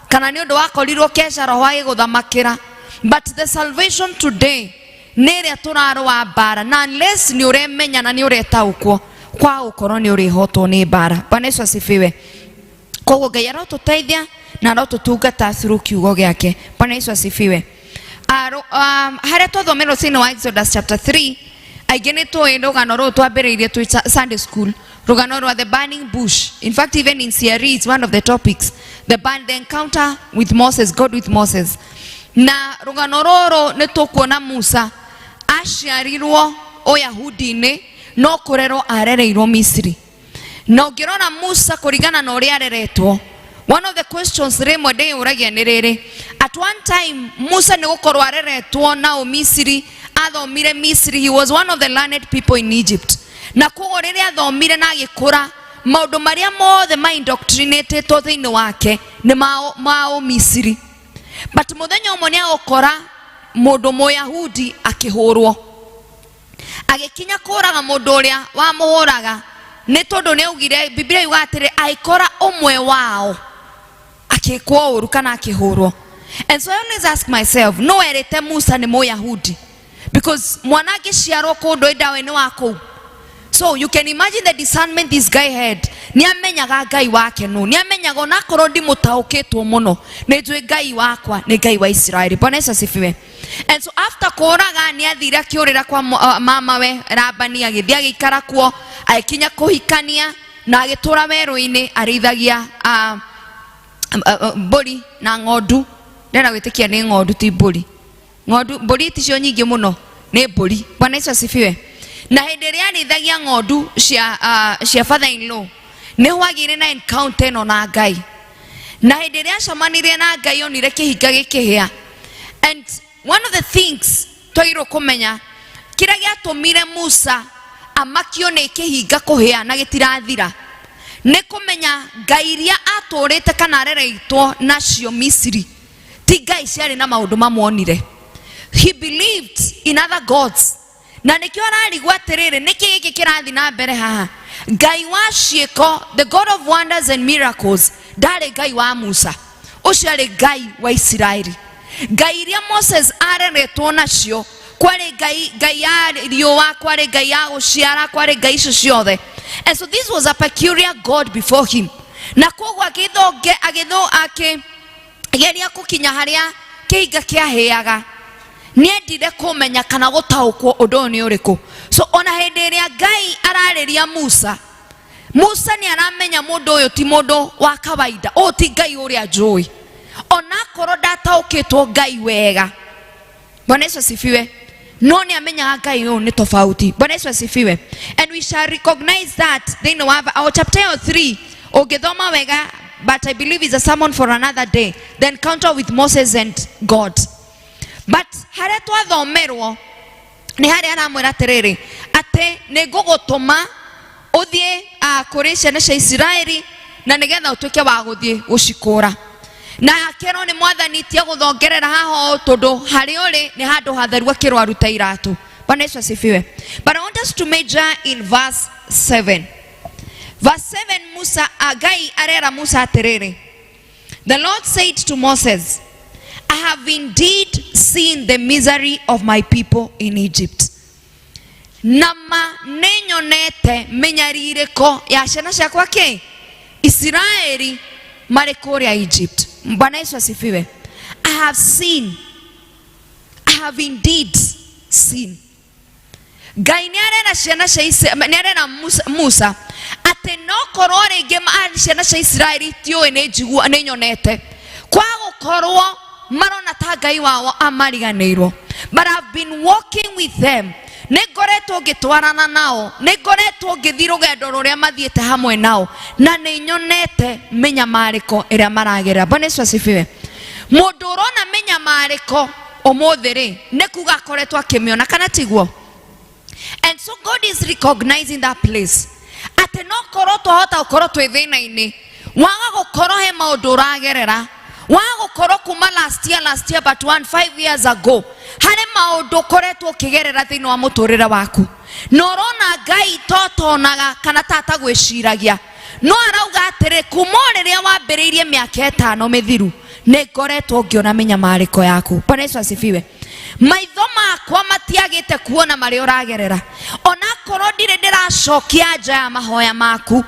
kana nĩ ũndũ wakorirwo keca roho agĩgũthamakĩra, but the salvation today nĩ ĩrĩa tũrarũa mbara, na unless nĩ ũremenya na nĩ ũretaũkwo kwaga gũkorwo nĩ ũrĩhotwo nĩ mbara. Bwana Yesu asifiwe. Koguo Ngai arotũteithia na arotũtungata through kiugo gĩake. Bwana Yesu asifiwe. Harĩa twathomera thĩinĩ wa Exodus chapter 3, aingĩ nĩ tũĩ rũgano rũu twambĩrĩirie twĩ Sunday school, rũgano rwa the burning bush. In fact, even in CRE it's one of the topics, the encounter with Moses, God with Moses. Na rũgano rũrũ nĩ tũkuona Musa aciarirwo Ũyahudi-inĩ no kũrerwo arereirwo Misiri. Na ũngĩrora Musa kũringana na ũrĩa areretwo, one of the questions rĩmwe ndĩyũragia nĩ rĩrĩ, at one time Musa nĩ gũkorwo areretwo na Ũmisiri, athomire Misiri, he was one of the learned people in Egypt. Na koguo rĩrĩa athomire na agĩkũra, maũndũ marĩa mothe ma indoctrinatetwo thĩinĩ wake nĩ ma Ũmisiri. But mũthenya ũmwe nĩ agũkora mũndũ Mũyahudi akĩhũrwo, agĩkinya kũraga mũndũ ũrĩa wamũhũraga, nĩ tondũ nĩ augire, Biblia yugaga atĩrĩ, agĩkora ũmwe wao akĩkwo ũru kana akĩhũrwo. And so I always ask myself, no erĩte Musa nĩ Mũyahudi? Because mwana angĩciarwo kũndũ ĩndawe nĩ wa kũu. So you can imagine the discernment this guy had. Nĩ amenyaga Ngai wake nũ, nĩ amenyaga onakorwo ndimũtaũkĩtwo mũno, nĩ njũĩ Ngai wakwa nĩ Ngai wa Isiraeli. Bwana Yesu asifiwe. And so after kũraga nĩ athire akĩũrĩra kwa mamawe Labani, agĩthiĩ agĩikara kuo, agĩkinya kũhikania na agĩtũra werũ-inĩ arĩithagia mbũri na ng'ondu. Ndĩrenda gwĩtĩkia nĩ ng'ondu ti mbũri. Ng'ondu, mbũri ticio nyingĩ mũno, nĩ mbũri. Bwana Yesu asifiwe. Na hĩndĩ ĩrĩa arĩithagia ng'ondu cia father in law, nĩ hwagĩire na encounter ĩno na Ngai. Na hĩndĩ ĩrĩa acemanirie na Ngai onire kĩhinga gĩkĩhĩa. And one of the things twagĩrĩirwo kũmenya, kĩrĩa gĩatũmire Musa amakio nĩ kĩhinga kũhĩa na gĩtirathira, nĩ kũmenya Ngai iria atũrĩte kana arereitwo nacio Misiri ti Ngai ciarĩ na maũndũ mamuonire. He believed in other gods. Na nĩkĩo ararigwo atĩrĩrĩ, nĩkĩ gĩkĩ kĩrathiĩ na mbere haha? Ngai wa ciĩko, the God of wonders and miracles, ndarĩ Ngai wa Musa, ũcio arĩ Ngai wa Isiraeli. Ngai iria Moses areretwo nacio, kwarĩ Ngai ya riũa, kwarĩ Ngai ya gũciara, kwarĩ Ngai icio ciothe. And so this was a peculiar God before him. Na koguo akĩgeria gũkinya harĩa kĩhinga kĩahĩaga, nĩendire kũmenya kana gũtaũkwo ũndũ ũyũ nĩ ũrĩkũ. So ona hĩndĩ ĩrĩa Ngai ararĩria Musa, Musa nĩ aramenya mũndũ ũyũ ti mũndũ wa kawaida, ũyũ ti Ngai ũrĩa njũĩ, onakorwo ndataũkĩtwo Ngai wega. Bwana Yesu asifiwe. No nĩ amenyaga Ngai ũyũ nĩ tofauti. Bwana Yesu asifiwe. And we shall recognize that thĩinĩ wa our chapter 3, ũngĩthoma wega, but I believe it's a sermon for another day, the encounter with Moses and God. But harĩa twathomerwo nĩ harĩa aramwĩra atĩrĩrĩ, atĩ nĩ ngũgũtũma ũthiĩ kũrĩ ciana cia Isiraeli na nĩgetha ũtuĩke wa gũthiĩ gũcikũra. Na akĩrwo nĩ mwathani tia gũthongerera haha ũũ, tondũ harĩa ũrĩ nĩ handũ hatheru, akĩrwo arute iratũ. Bwana Yesu asifiwe. But I want us to major in verse 7. Verse 7, Musa, Ngai arera Musa atĩrĩrĩ, The Lord said to Moses, I have indeed seen the misery of my people in Egypt. Nama nĩ nyonete mĩnyarirĩko ya ciana ciakwa kĩ Isiraeli marĩ kũrĩa Egypt. Bwana Yesu asifiwe. I have seen, I have indeed seen. Ngai nĩ arera ciana cia nĩ arera Musa atĩ no korwo rĩngĩ ciana cia Isiraeli tiũĩ nĩ njigua nĩ nyonete, kwa gũkorwo marona ta Ngai wao amariganĩirwo, but I've been walking with them, nĩ ngoretwo ngĩtwarana nao, nĩ ngoretwo ngĩthiĩ rũgendo rũrĩa mathiĩte hamwe nao, na nĩ nyonete mĩnyamarĩko ĩrĩa maragerera. Bwana Yesu asifiwe. Mũndũ ũrona mĩnyamarĩko ũmũthĩ rĩ, nĩ kuga akoretwo akĩmĩona, kana tiguo? And so God is recognizing that place. Atĩ no korwo twahota gũkorwo twĩ thĩna-inĩ, waga gũkorwo he maũndũ ũragerera, waga gũkorwo kuma last year, last year but 1 5 years ago, harĩ maũndũ ũkoretwo ũkĩgerera thĩinĩ wa mũtũrĩre waku, na ũrona Ngai totonaga kana tatagwĩciragia, no arauga atĩrĩ, kuma o rĩrĩa wambĩrĩirie mĩaka 5 mĩthiru, nĩ ngoretwo ngĩona mĩnyamarĩko yaku. Bwana Yesu asifiwe. Maitho makwa matiagĩte kuona marĩa ũragerera, onakorwo ndirĩ ndĩracokia nja ya mahoya maku.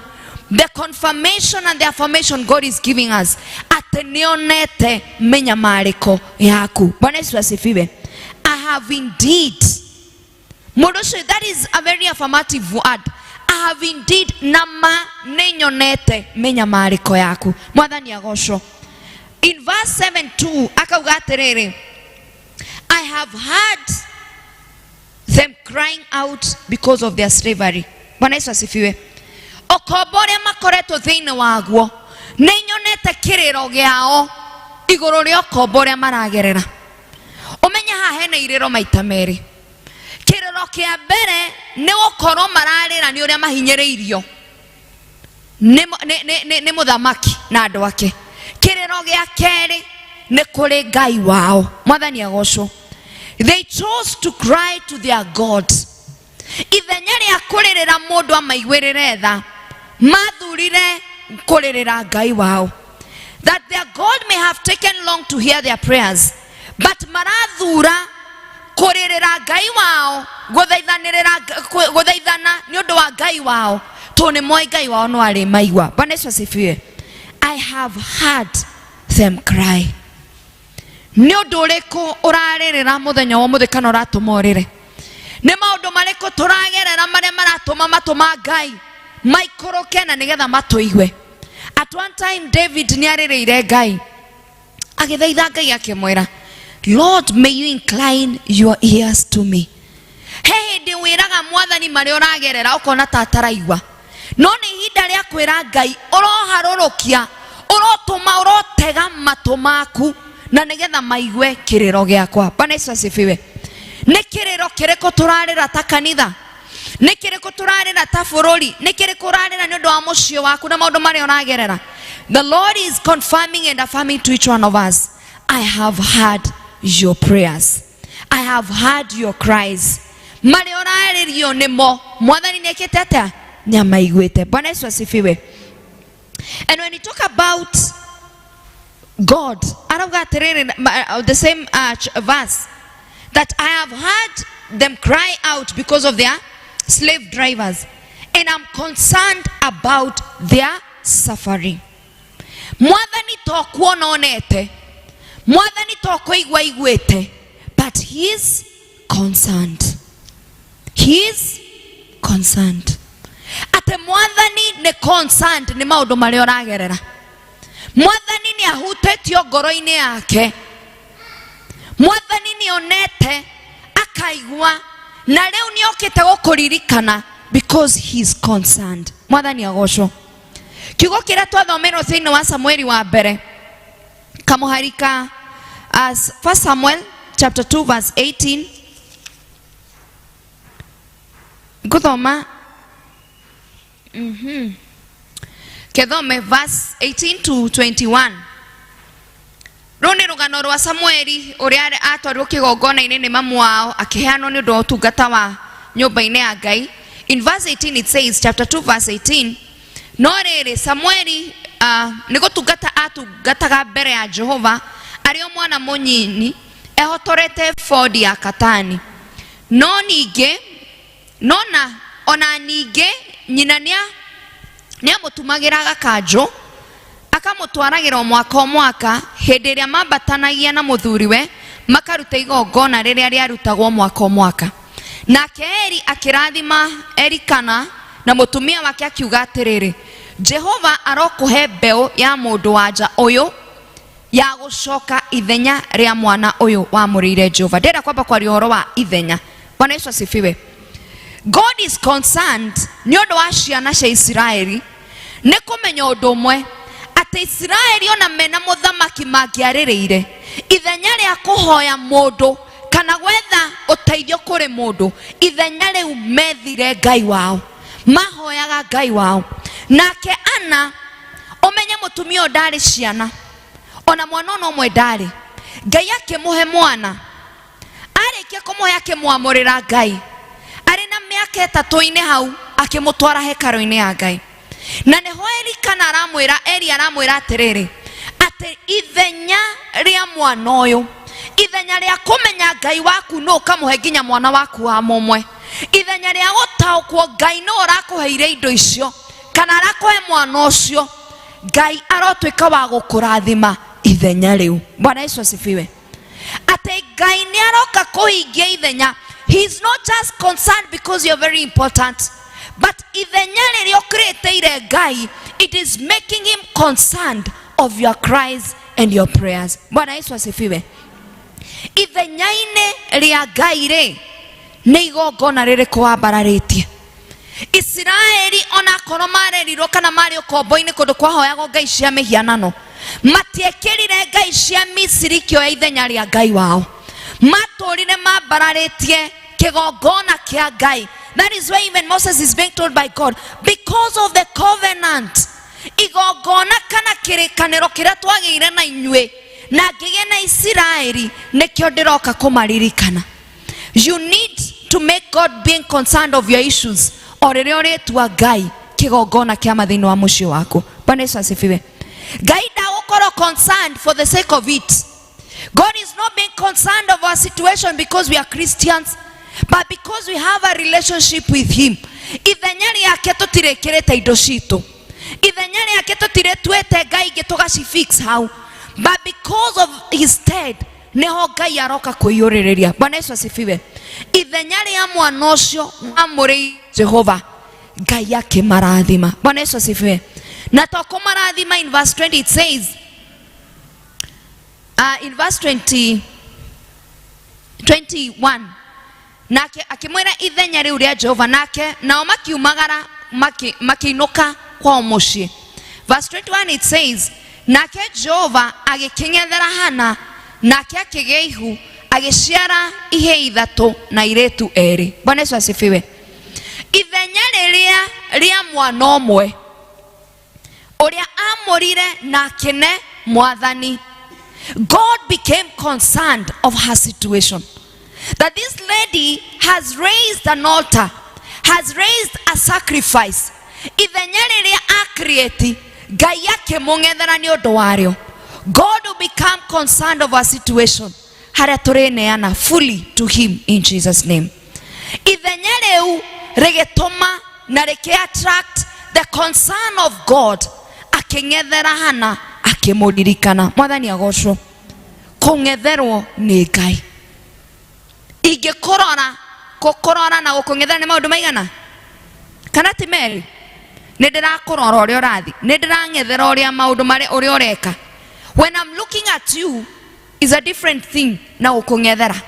The confirmation and the affirmation God is giving us atĩ nĩonete mĩnyamarĩko yaku. Bwana Yesu asifiwe. I have indeed. Mũndũ ũcio, that is a very affirmative word. I have indeed, nama nĩ nyonete mĩnyamarĩko yaku. Mwathani agocwo. In verse 7:2 akauga atĩrĩrĩ, I have heard them crying out because of their slavery. Bwana Yesu asifiwe. Ũkombo ũrĩa makoretwo thĩinĩ waguo, nĩ nyonete kĩrĩro gĩao igũrũ rĩa ũkombo ũrĩa maragerera. Ũmenye haha hena irĩro maita merĩ. Kĩrĩro kĩa mbere nĩ gũkorwo mararĩra nĩ ũrĩa mahinyĩrĩirio nĩ mũthamaki na andũ ake. Kĩrĩro gĩa kerĩ nĩ kũrĩ Ngai wao. Mwathani agocwo. They chose to cry to their God. Ithenya rĩa kũrĩrĩra mũndũ amaiguĩrĩre tha, mathurire kũrĩrĩra Ngai wao. That their God may have taken long to hear their prayers, but marathura kũrĩrĩra Ngai wao, gũthaithanĩrĩra, gũthaithana nĩ ũndũ wa Ngai wao, Tondũ nĩ moĩ Ngai wao no arĩ maigua. Bwana Yesu asifiwe. I have heard them cry. Nĩ ũndũ ũrĩkũ ũrarĩrĩra mũthenya wa ũmũthĩ kana ũratũma ũrĩre? Nĩ maũndũ marĩkũ tũragerera marĩa maratũma matũ ma Ngai maikũrũke na nĩgetha matũigue? At one time David nĩ arĩrĩire Ngai, agĩthaitha Ngai akĩmwĩra, Lord, may you incline your ears to me. He hĩndĩ wĩraga mwathani marĩa ũragerera ũkona ta ataraigua, no nĩ ihinda rĩa kwĩra Ngai ũroharũrũkia, ũrotũma, ũrotega matũ maku na nĩgetha maigue kĩrĩro gĩakwa. Bwana Yesu asifiwe. Nĩ kĩrĩro kĩrĩkũ tũrarĩra ta kanitha? Nĩ kĩrĩkũ tũrarĩra ta bũrũri? Nĩ kĩrĩkũ ũrarĩra nĩ ũndũ wa mũciĩ waku na maũndũ marĩa ũragerera? The Lord is confirming and affirming to each one of us, I have heard your prayers, I have heard your cries. Marĩa ũrarĩrio nĩmo mwathani nĩ ekĩte atĩa? Nĩ amaiguĩte. Bwana Yesu asifiwe. And when you talk about God, arauga atĩrĩrĩ, the same verse, that I have heard them cry out because of their slave drivers, and I'm concerned about their suffering. Mwathani to kuona onete, mwathani to kũigua aiguĩte, but he is concerned. He is concerned. Atĩ mwathani nĩ concerned nĩ maũndũ marĩa ũragerera. Mwathani nĩ ahutĩtio ngoro-inĩ yake. Mwathani nĩ onete akaigua, na rĩu nĩ okĩte gũkũririkana because he is concerned. Mwathani agocwo. Kiugo kĩrĩa twathomerwo thĩinĩ wa Samueli wa mbere, kamũhari ka as 1 Samuel chapter 2 verse 18, ngũthoma kethome verse 18 to 21. Rũu nĩ rũgano rwa Samueli ũrĩa atwarirwo kĩgongona-inĩ nĩ mamu wao akĩheanwo nĩ ũndũ wa ũtungata wa nyũmba-inĩ ya Ngai. In verse 18 it says, chapter 2 verse 18, no rĩrĩ Samueli nĩ gũtungata atungataga mbere ya Jehova arĩ o mwana mũnyinyi ehotorete ebodi ya katani. No ningĩ, nona ona ningĩ nyina nĩ amũtumagĩra gakanjũ akamũtwaragĩra o mwaka o mwaka hĩndĩ ĩrĩa mambatanagia na mũthuriwe makaruta igongona rĩrĩa rĩarutagwo mwaka o mwaka. Nake Eli akĩrathima Elikana na mũtumia wake akiuga atĩrĩrĩ, Jehova arokũhe mbeũ ya mũndũ wa nja ũyũ ya gũcoka ithenya rĩa mwana ũyũ wamũrĩire Jehova. Ndĩrenda kwamba kwaria ũhoro wa ithenya. Bwana Yesu asifiwe. God is concerned nĩ ũndũ wa ciana cia Isiraeli nĩ kũmenya ũndũ ũmwe, atĩ Isiraeli ona mena mũthamaki mangĩarĩrĩire ithenya rĩa kũhoya mũndũ kana gwetha ũteithio kũrĩ mũndũ, ithenya rĩu methire Ngai wao, mahoyaga Ngai wao. Nake Ana, ũmenye mũtumia ũyũ ndarĩ ciana, ona mwana ona ũmwe ndarĩ. Ngai akĩmũhe mwana, arĩkia kũmũhe akĩmwamũrĩra Ngai. Arĩ na mĩaka ĩtatũ-inĩ hau akĩmũtwara hekarũ-inĩ ya Ngai. Na nĩho Elikana aramwĩra, Eli aramwĩra atĩrĩrĩ, atĩ ithenya rĩa mwana ũyũ, ithenya rĩa kũmenya Ngai waku nũ ũkamũhe nginya mwana waku wa mũmwe, ithenya rĩa gũtaũkwo Ngai nũ ũrakũheire indo icio kana arakũhe mwana ũcio, Ngai arotuĩka wa gũkũrathima ithenya rĩu. Bwana Yesu asifiwe. Atĩ Ngai nĩ aroka kũhingia ithenya. He is not just concerned because you are very important, but ithenya rĩrĩa ũkĩrĩtĩire Ngai, it is making him concerned of your cries and your prayers. Bwana Yesu asifiwe. Ithenya-inĩ rĩa Ngai rĩ, nĩ igongona rĩrĩkũ wambararĩtie? Isiraeli onakorwo marerirwo kana marĩ ũkombo-inĩ kũndũ kwahoyagwo ngai cia mĩhianano, matiekĩrire ngai cia Misiri kĩoya ithenya rĩa Ngai wao. Matũrire mambararĩtie kĩgongona kĩa Ngai. That is why even Moses is being told by God, because of the covenant, igongona kana kĩrĩkanĩro kĩrĩa twagĩire na inyuĩ na ngĩgĩa na Isiraeli, nĩkĩo ndĩroka kũmaririkana. You need to make God being concerned of your issues. O rĩrĩa ũrĩtua Ngai kĩgongona kĩa mathĩna wa mũciĩ waku. Bwana Yesu asifiwe. Ngai ndagũkorwo concerned for the sake of it. God is not being concerned of our situation because we are Christians, but because we have a relationship with him. Ithenya rĩake tũtirĩkĩrĩte indo citũ, ithenya rĩake tũtirĩtuĩte ngai ingĩ tũgacifix hau, but because of his stead niho Ngai aroka kwĩiyũrĩrĩria. Bwana Yesu asifiwe. Ithenya rĩa mwana ũcio wamũrĩire Jehova, Ngai akĩmarathima. Bwana Yesu asifiwe. Na to kũmarathima, in verse 20 it says, in verse 20 21, nake akĩmwĩra ithenya rĩu rĩa Jehova, nake nao makiumagara makĩinũka kwao mũciĩ. Verse 21 it says, nake Jehova agĩkĩng'ethera Hana, nake akĩgĩa ihu, agĩciara ihĩĩ ithatũ na airĩtu erĩ. Bwana Yesu asifiwe. Ithenya rĩrĩa rĩa mwana ũmwe ũrĩa amũrire na akĩne mwathani, God became concerned of her situation, that this lady has raised an altar, has raised a sacrifice. Ithenya rĩrĩa acreate, Ngai akĩmũng'ethera nĩ ũndũ warĩo. God will become concerned of our situation harĩa tũrĩneana fully to him in Jesus name. Ithenya rĩu rĩgĩtũma na rĩkĩ attract the concern of God, akĩng'ethera Hana, akĩmũririkana. Mwathani agocwo. Kũng'etherwo nĩ Ngai, ingĩkũrora, gũkũrora na gũkũng'ethera nĩ maũndũ maigana kana ti merĩ? Nĩ ndĩrakũrora ũrĩa ũrathi, nĩ ndĩrang'ethera ũrĩa maũndũ marĩa ũrĩa ũreka. When I'm looking at you is a different thing na gũkũng'ethera.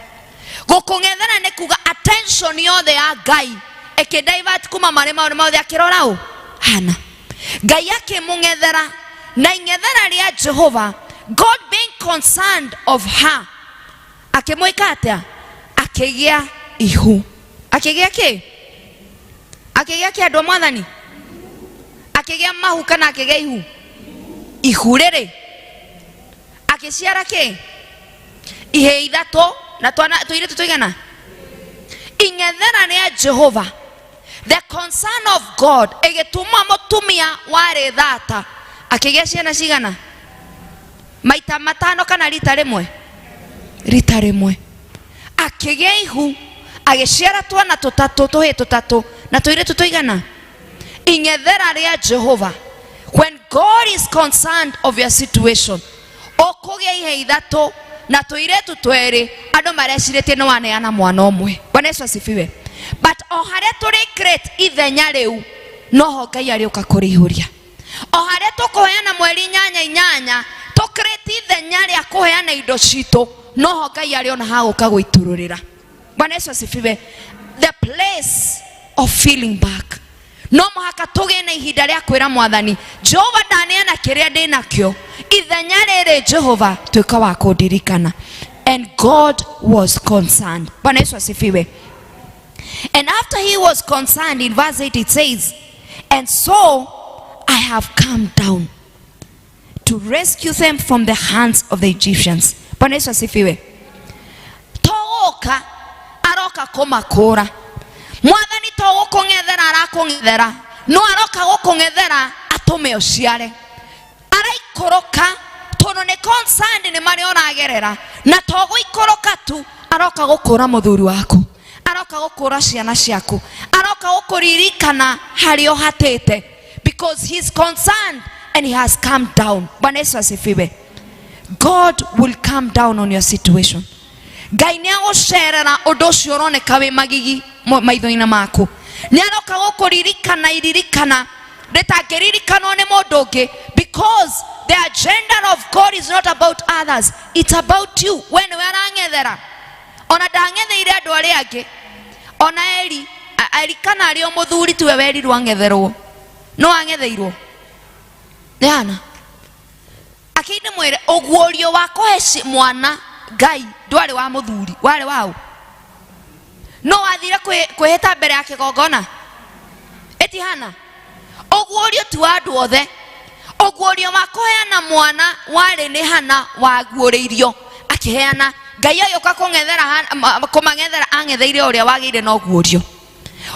Gũkũng'ethera nĩ kuga attention yothe ya Ngai ĩkĩdivert kuma marĩ maũndũ mothe, akĩrora ũ Hana. Ngai akĩmũng'ethera, na ing'ethera rĩa Jehova, God being concerned of her, akĩmwĩka atĩa? Akĩgĩa ihu. Akĩgĩa kĩ? Akĩgĩa kĩ, andũ a mwathani? Akĩgĩa mahu kana akĩgĩa ihu? Ihu rĩrĩ akĩciara kĩ? Ihĩĩ ithatũ na twana tũirĩtu tũigana. Ing'ethera rĩa Jehova, the concern of God, ĩgĩtũma mũtumia warĩ thata akĩgĩa ciana cigana? Maita matano kana rita rĩmwe? Rita rĩmwe akĩgĩa ihu, agĩciara twana tũtatũ, tũhĩĩ tũtatũ na tũirĩtu tũigana. Ing'ethera rĩa Jehova, when God is concerned of your situation, ũkũgĩa ihe ithatũ na tũirĩtu twerĩ, andũ marecirĩtie nĩ waneana mwana ũmwe. Bwana Yesu asifiwe. But o harĩa tũrĩ create ithenya rĩu, noho Ngai arĩũka kũrĩihũria. O harĩa tũkũheana mweri inyanya inyanya, tũcreate ithenya rĩa kũheana indo citũ, noho Ngai arĩona hagũka gũitũrũrĩra. Bwana Yesu asifiwe. The place of feeling back, no mũhaka tũgĩe na ihinda rĩa kwĩra mwathani Jehova, ndaneana kĩrĩa ndĩ nakĩo, ithenya rĩrĩ Jehova, tuĩka wa kũndirikana. And God was concerned. Bwana Yesu asifiwe. And after he was concerned, in verse 8 it says, "And so I have come down to rescue them from the hands of the Egyptians." Bwana Yesu asifiwe. Togoka aroka kũmakũra. Mwathani to gũkũng'ethera arakũng'ethera, no aroka gũkũng'ethera atũme ũciare. Araikũrũka tondũ nĩ concerned nĩ marĩa ũragerera, na to gũikũrũka tu, aroka gũkũra mũthuri waku, aroka gũkũra ciana ciaku, aroka gũkũririkana harĩa ũhatĩte, because he's concerned and he has come down. Bwana Yesu asifiwe. God will come down on your situation. Ngai nĩ agũcerera ũndũ ũcio ũroneka wĩ magigi maitho-inĩ maku. Nĩ aroka gũkũririkana iririkana rĩtangĩririkanwo nĩ mũndũ ũngĩ, because the agenda of God is not about others, it's about you. We nĩwe arang'ethera, ona ndang'etheire andũ arĩa angĩ. Ona Eli, Eli kana arĩ o mũthuri tiwe werirwo ang'etherwo, no ang'etheirwo nĩ Hana. Akĩinde mwĩre ũguũrio wa kũhe mwana Ngai ndwarĩ wa mũthuri, warĩ waũ? No wathire kwĩhĩta mbere ya kĩgongona ĩti Hana. Ũguũrio ti wa andũ othe. Ũguũrio wa kũheana mwana warĩ nĩ Hana waguũrĩirio, akĩheana. Ngai agĩũka kũng'ethera kũmang'ethera, ang'etheire ũrĩa wagĩire na ũguũrio.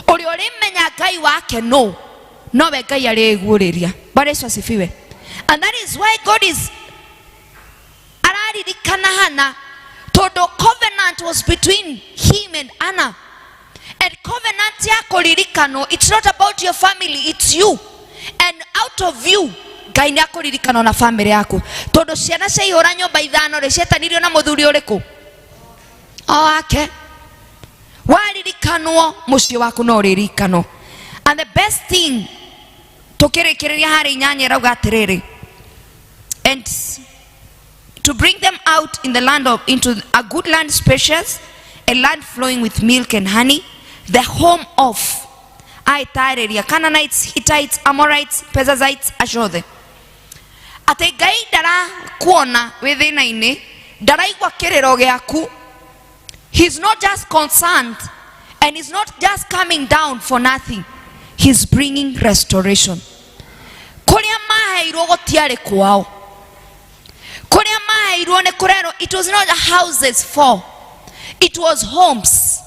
Ũrĩa ũrĩmenya Ngai wake no nowe Ngai arĩguũrĩria. Bwana Yesu asifiwe. And that is why God is araririkana Hana, tondũ covenant was between him and Anna, and covenant Ti ya kũririkanwo. It's not about your family, it's you. And out of you Ngai nĩ akũririkanwo na family yaku. Tondũ ciana ciaihũra nyũmba ithano rĩ, cietanirio na mũthuri ũrĩkũ? O wake. Waririkanwo mũciĩ waku no ũririkanwo. And the best thing tũkĩrĩkĩrĩria harĩ inyanya ĩrauga atĩrĩrĩ, and to bring them out in the land of into a good land spacious, a land flowing with milk and honey, the home of aitarĩria Canaanites, Hittites, Amorites, Perizzites, acio othe. Atĩ Ngai ndarakuona wĩ thĩna-inĩ, ndaraigua kĩrĩro gĩaku. He's not just concerned and he's not just coming down for nothing. He's bringing restoration. Kũrĩa maheirwo gũtiarĩ kwao. Kũrĩa maheirwo nĩ kũrerwo it was not houses for, it was homes.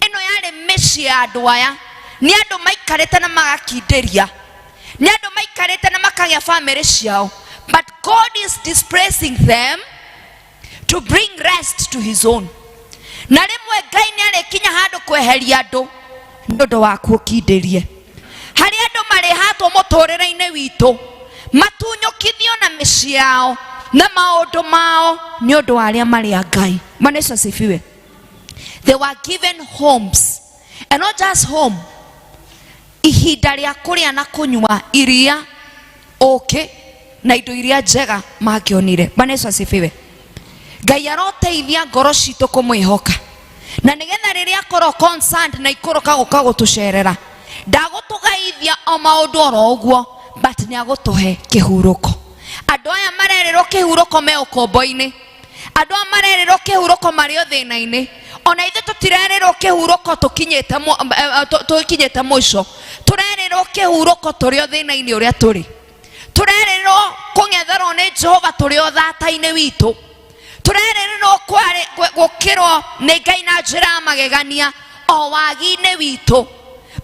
Ĩno yarĩ mĩciĩ ya andũ aya. Nĩ andũ maikarĩte na magakindĩria. Nĩ andũ maikarĩte na makagĩa famĩlĩ ciao. But God is displacing them to bring rest to his own. Na rĩmwe Ngai nĩ arĩkinya handũ kweheria andũ nĩ ũndũ waku ũkindĩrie. Harĩ andũ marĩhatwo mũtũrĩre-inĩ witũ matunyũkithio na mĩciĩ yao na maũndũ mao nĩ ũndũ wa arĩa marĩ a Ngai. Bwana Yesu asifiwe. They were given homes, and not just home. Ihinda rĩa kũrĩa na kũnyua iria, ũkĩ na indo iria njega mangĩonire. Bwana Yesu asifiwe. Ngai aroteithia ngoro citũ kũmwĩhoka, na nĩgetha rĩrĩa akorwo concerned na ikũrũka gũka gũtũcerera, ndagũtũgaithia o maũndũ oro ũguo, but nĩ agũtũhe kĩhurũko. Andũ aya marerĩrwo kĩhurũko me ũkombo-inĩ, andũ aya marerĩrwo kĩhurũko marĩ o thĩna-inĩ. Ona ithuĩ tũtirerĩrwo kĩhurũko tũkinyĩte mũico, tũrerĩrwo kĩhurũko tũrĩ o thĩna-inĩ ũrĩa tũrĩ. Tũrerĩrwo kũng'etherwo nĩ Jehova tũrĩ o thata-inĩ witũ. Tũrerĩrwo gũkĩrwo nĩ Ngai na njĩra ya magegania o wagi-inĩ witũ.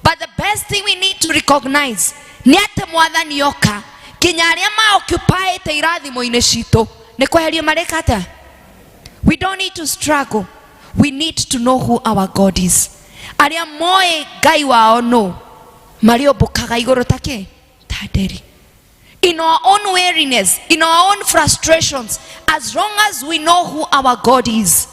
But the best thing we need to recognize nĩ atĩ Mwathani oka nginya arĩa ma-occupyĩte irathimo-inĩ citũ nĩ kweherio marĩka atĩa? We don't need to struggle. We need to know who our God is. Arĩa moĩ Ngai wao nũ marĩũmbũkaga igũrũ ta kĩ? Ta nderi. In our own weariness, in our own frustrations, as long as we know who our God is,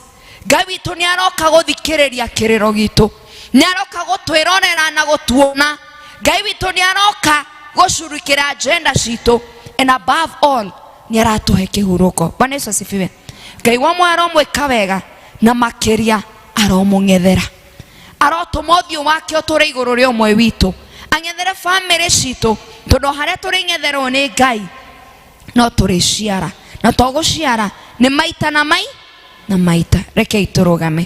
Ngai witũ nĩ aroka gũthikĩrĩria kĩrĩro gitũ, nĩ aroka gũtwĩrorera na gũtuona. Ngai witũ nĩ aroka gũcurukĩra agenda citũ, and above all nĩ aratũhe kĩhurũko. Bwana Yesu asifiwe. Ngai wa mwe aromwĩka wega na makĩria aromũng'ethera, arotũma ũthiũ wake ũtũre igũrũ rĩa ũmwe witũ, ang'ethere famĩlĩ citũ, tondũ harĩa tũrĩng'etherwo nĩ Ngai no tũrĩciara, na to gũciara nĩ maita na mai na maita. Rekei tũrũgame.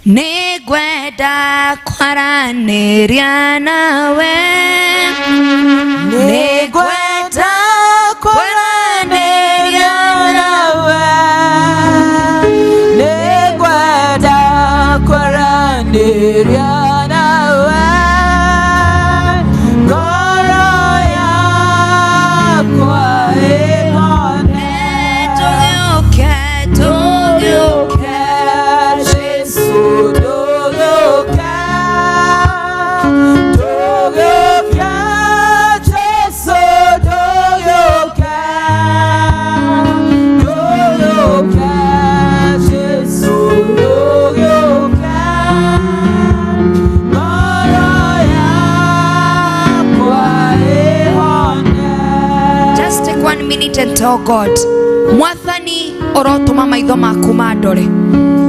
Nĩngwenda kwaranĩria nawe, Nĩngwenda kwaranĩria nawe, nĩngwenda kwaranĩria nawe, ngoro yakwa ĩhone. Tũgĩũke, Tũgĩũke, Jesũ, tũgĩũke, tũgĩũke, Jesũ, tũgĩũke, tũgĩũke, Jesũ, tũgĩũke, ngoro yakwa ĩhone. Just take 1 minute and tell God, Mwathani ũrotũma maitho maku mandore.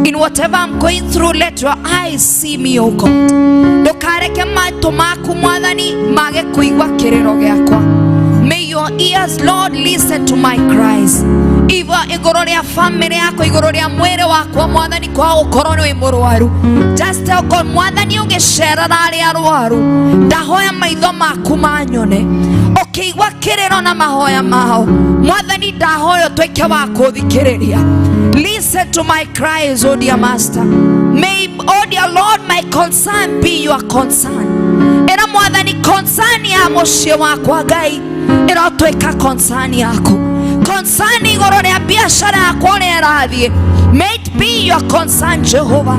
In whatever I'm going through, let your eyes see me, O God. Ndũkareke matũ maku Mwathani mage kũigua kĩrĩro gĩakwa. May your ears, Lord, listen to my cries. Iva igũrũ rĩa famĩlĩ yakwa, igũrũ rĩa mwĩrĩ wakwa Mwathani, kwa gũkorwo nĩ wĩ mũrwaru. Just tell God, Mwathani ũgĩcerera arĩa arwaru, ndahoya maitho maku manyone, ũkĩigua kĩrĩro na mahoya mao. Mwathani ndahoya ũtuĩke wa kũthikĩrĩria. Listen to my cries, O dear Master. May, O dear Lord, my concern be your concern. Ĩra Mwathani concern ya mũciĩ wakwa Ngai ĩrotuĩka concern yaku. Concern igũrũ rĩa biacara yakwa ũrĩa ĩrathiĩ. May it it be your concern, Jehovah.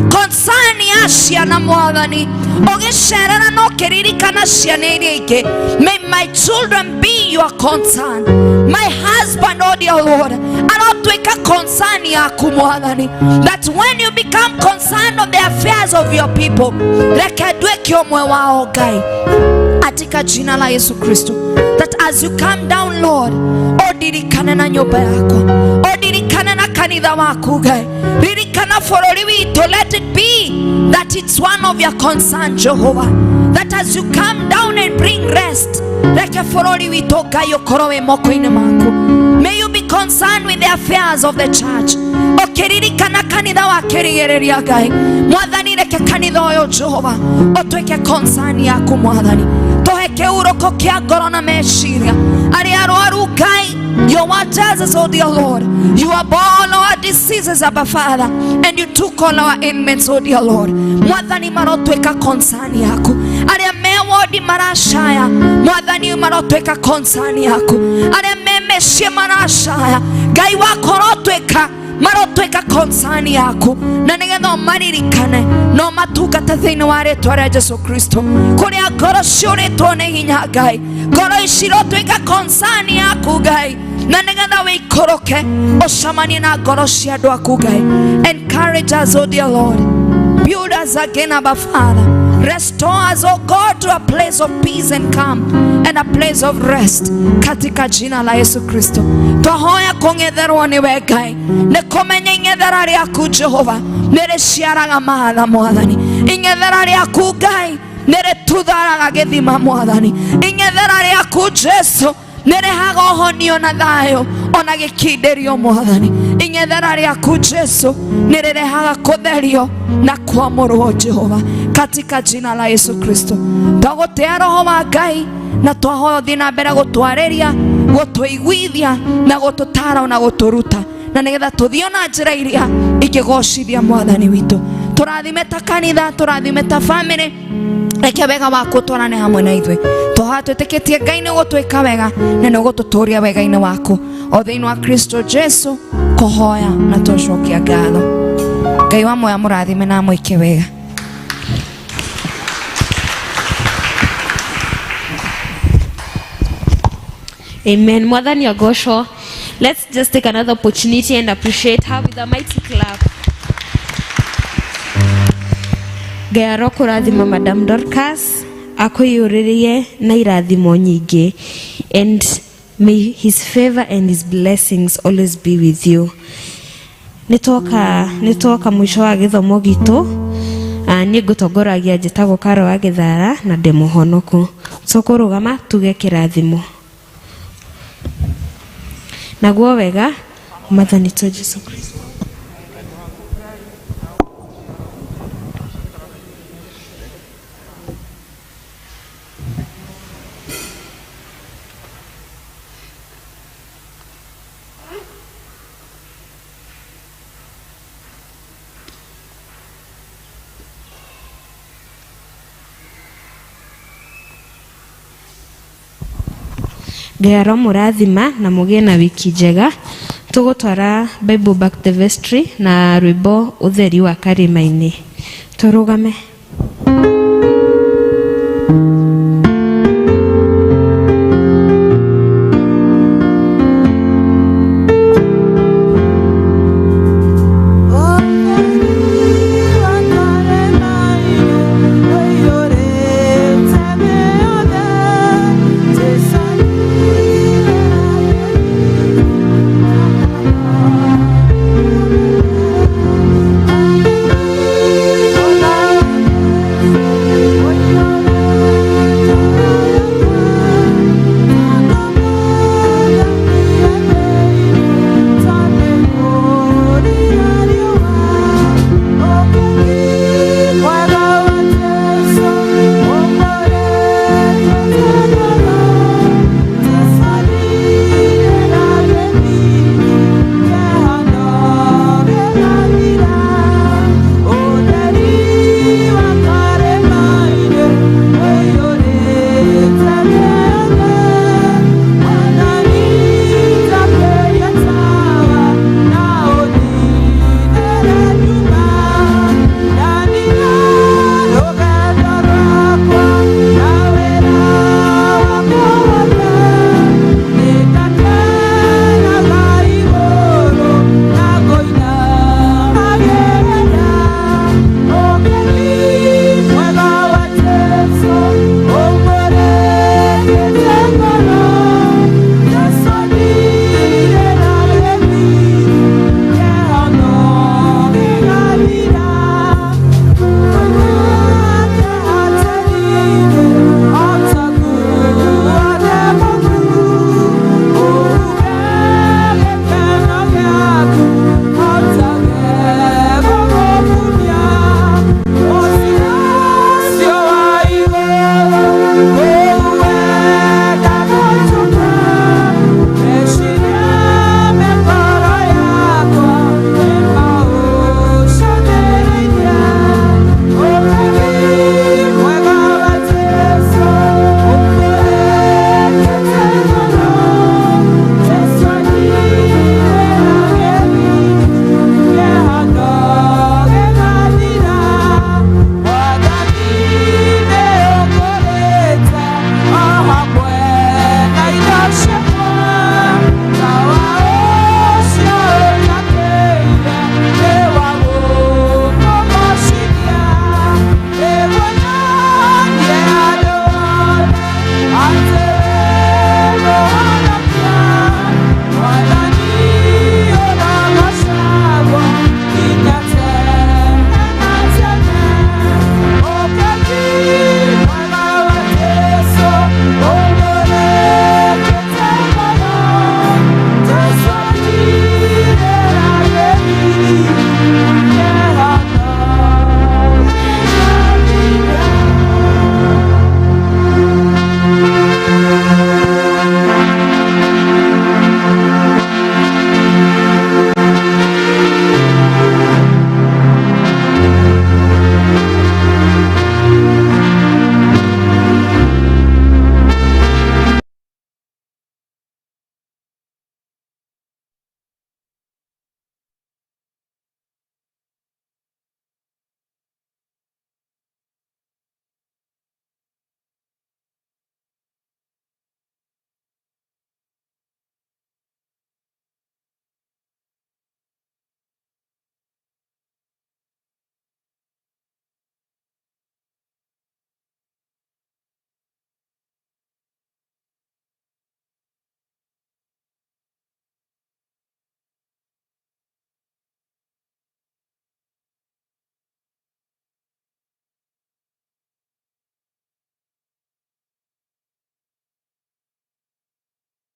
Concern ya ciana Mwathani, ũgĩcerera na ũkĩririkana ciana iria ingĩ. May my children be your concern. My husband, oh dear Lord, arotuĩka concern yaku Mwathani, that when you become concerned of the affairs of your people, reke nduĩke ũmwe wao Ngai, katika jina la Yesu Kristo, that as you come down, Lord, odirikane na nyumba yako, odirikane na kanitha waku Ngai, ririkana bũrũri witũ. Let it be that it's one of your concern, Jehovah, that as you come down and bring rest, reke bũrũri witũ Ngai ũkorwo wĩ moko-inĩ maku. May you be concerned with the affairs of the church. Ũkĩririkana kanitha wa kĩrigĩrĩria Ngai Mwathani, reke kanitha ũyũ Jehova ũtuĩke concern yaku Mwathani. Tũhe kĩhurũko kĩa ngoro na meciria arĩa arwaru Ngai. Your word tells us, oh dear Lord, you are born all our diseases, Abba Father, and you took all our ailments, oh dear Lord. Mwathani, marotuĩka concern yaku. Arĩa me wodi maracaya, Mwathani, marotuĩka concern yaku. Arĩa me mĩciĩ maracaya, Ngai wakwa, ũrotuĩka marotuĩka concern yaku, na nĩgetha ũmaririkane na ũmatungate thĩinĩ wa rĩtwa rĩa Jesu Kristo. Kũrĩa ngoro ciũrĩtwo nĩ hinya Ngai, ngoro ici irotuĩka concern yaku Ngai, na nĩgetha wĩikũrũke ũcemanie na ngoro cia andũ aku Ngai. Encourage us, oh dear Lord. Build us again, Abba Father. Restore us, oh God, to a place of peace and calm and a place of rest, katika jina la Yesu Kristo. Twahoya kũng'etherwo nĩwe Ngai, nĩ kũmenya ing'ethera rĩaku Jehova nĩ rĩciaraga mahatha Mwathani. Ing'ethera rĩaku Ngai nĩ rĩtutharaga gĩthima Mwathani. Ing'ethera rĩaku Jesu nĩ rĩhaga ũhonio na thayũ ona gĩkindĩrio Mwathani. Ing'ethera rĩaku Jesu nĩ rĩrehaga kũtherio na kwamũrwo Jehova, katika jina la Yesu Kristo. Twagũtĩa roho wa Ngai na twahoya ũthiĩ na mbere gũtwarĩria, gũtũiguithia na gũtũtara na gũtũruta, na nĩgetha tũthiĩ na njĩra iria ingĩgocithia Mwathani witũ. Tũrathime ta kanitha, tũrathime ta family, reke wega waku ũtwarane hamwe na ithuĩ. Twahoya twĩtĩkĩtie Ngai nĩ ũgũtwĩka wega na nĩ ũgũtũtũria wega-inĩ waku, o thĩinĩ wa Kristo Jesu kũhoya na twacokia ngatho. Ngai wa muoyo amũrathime na amwĩke wega. Amen. Mwathani agocwo. Let's just take another opportunity and appreciate her with a mighty clap. Ngai arokũrathima Madam Dorcas, akũiyũrĩrĩrie na irathimo nyingĩ, and may his favor and his blessings always be with you. Nĩtwoka mũico wa gĩthomo gitũ. Niĩ ngũtongoragia, njĩtagwo Karo wa Gĩthara na ndĩ mũhonoku. Tũkũrũgama tuge kĩrathimo. Naguo wega Mwathani tu Jesu Kristo. Ngai aromũrathima na mũgĩe na wiki njega. Tũgũtwara Bible Back the Vestry na rwĩmbo Ũtheri wa Karĩma-inĩ. Tũrũgame.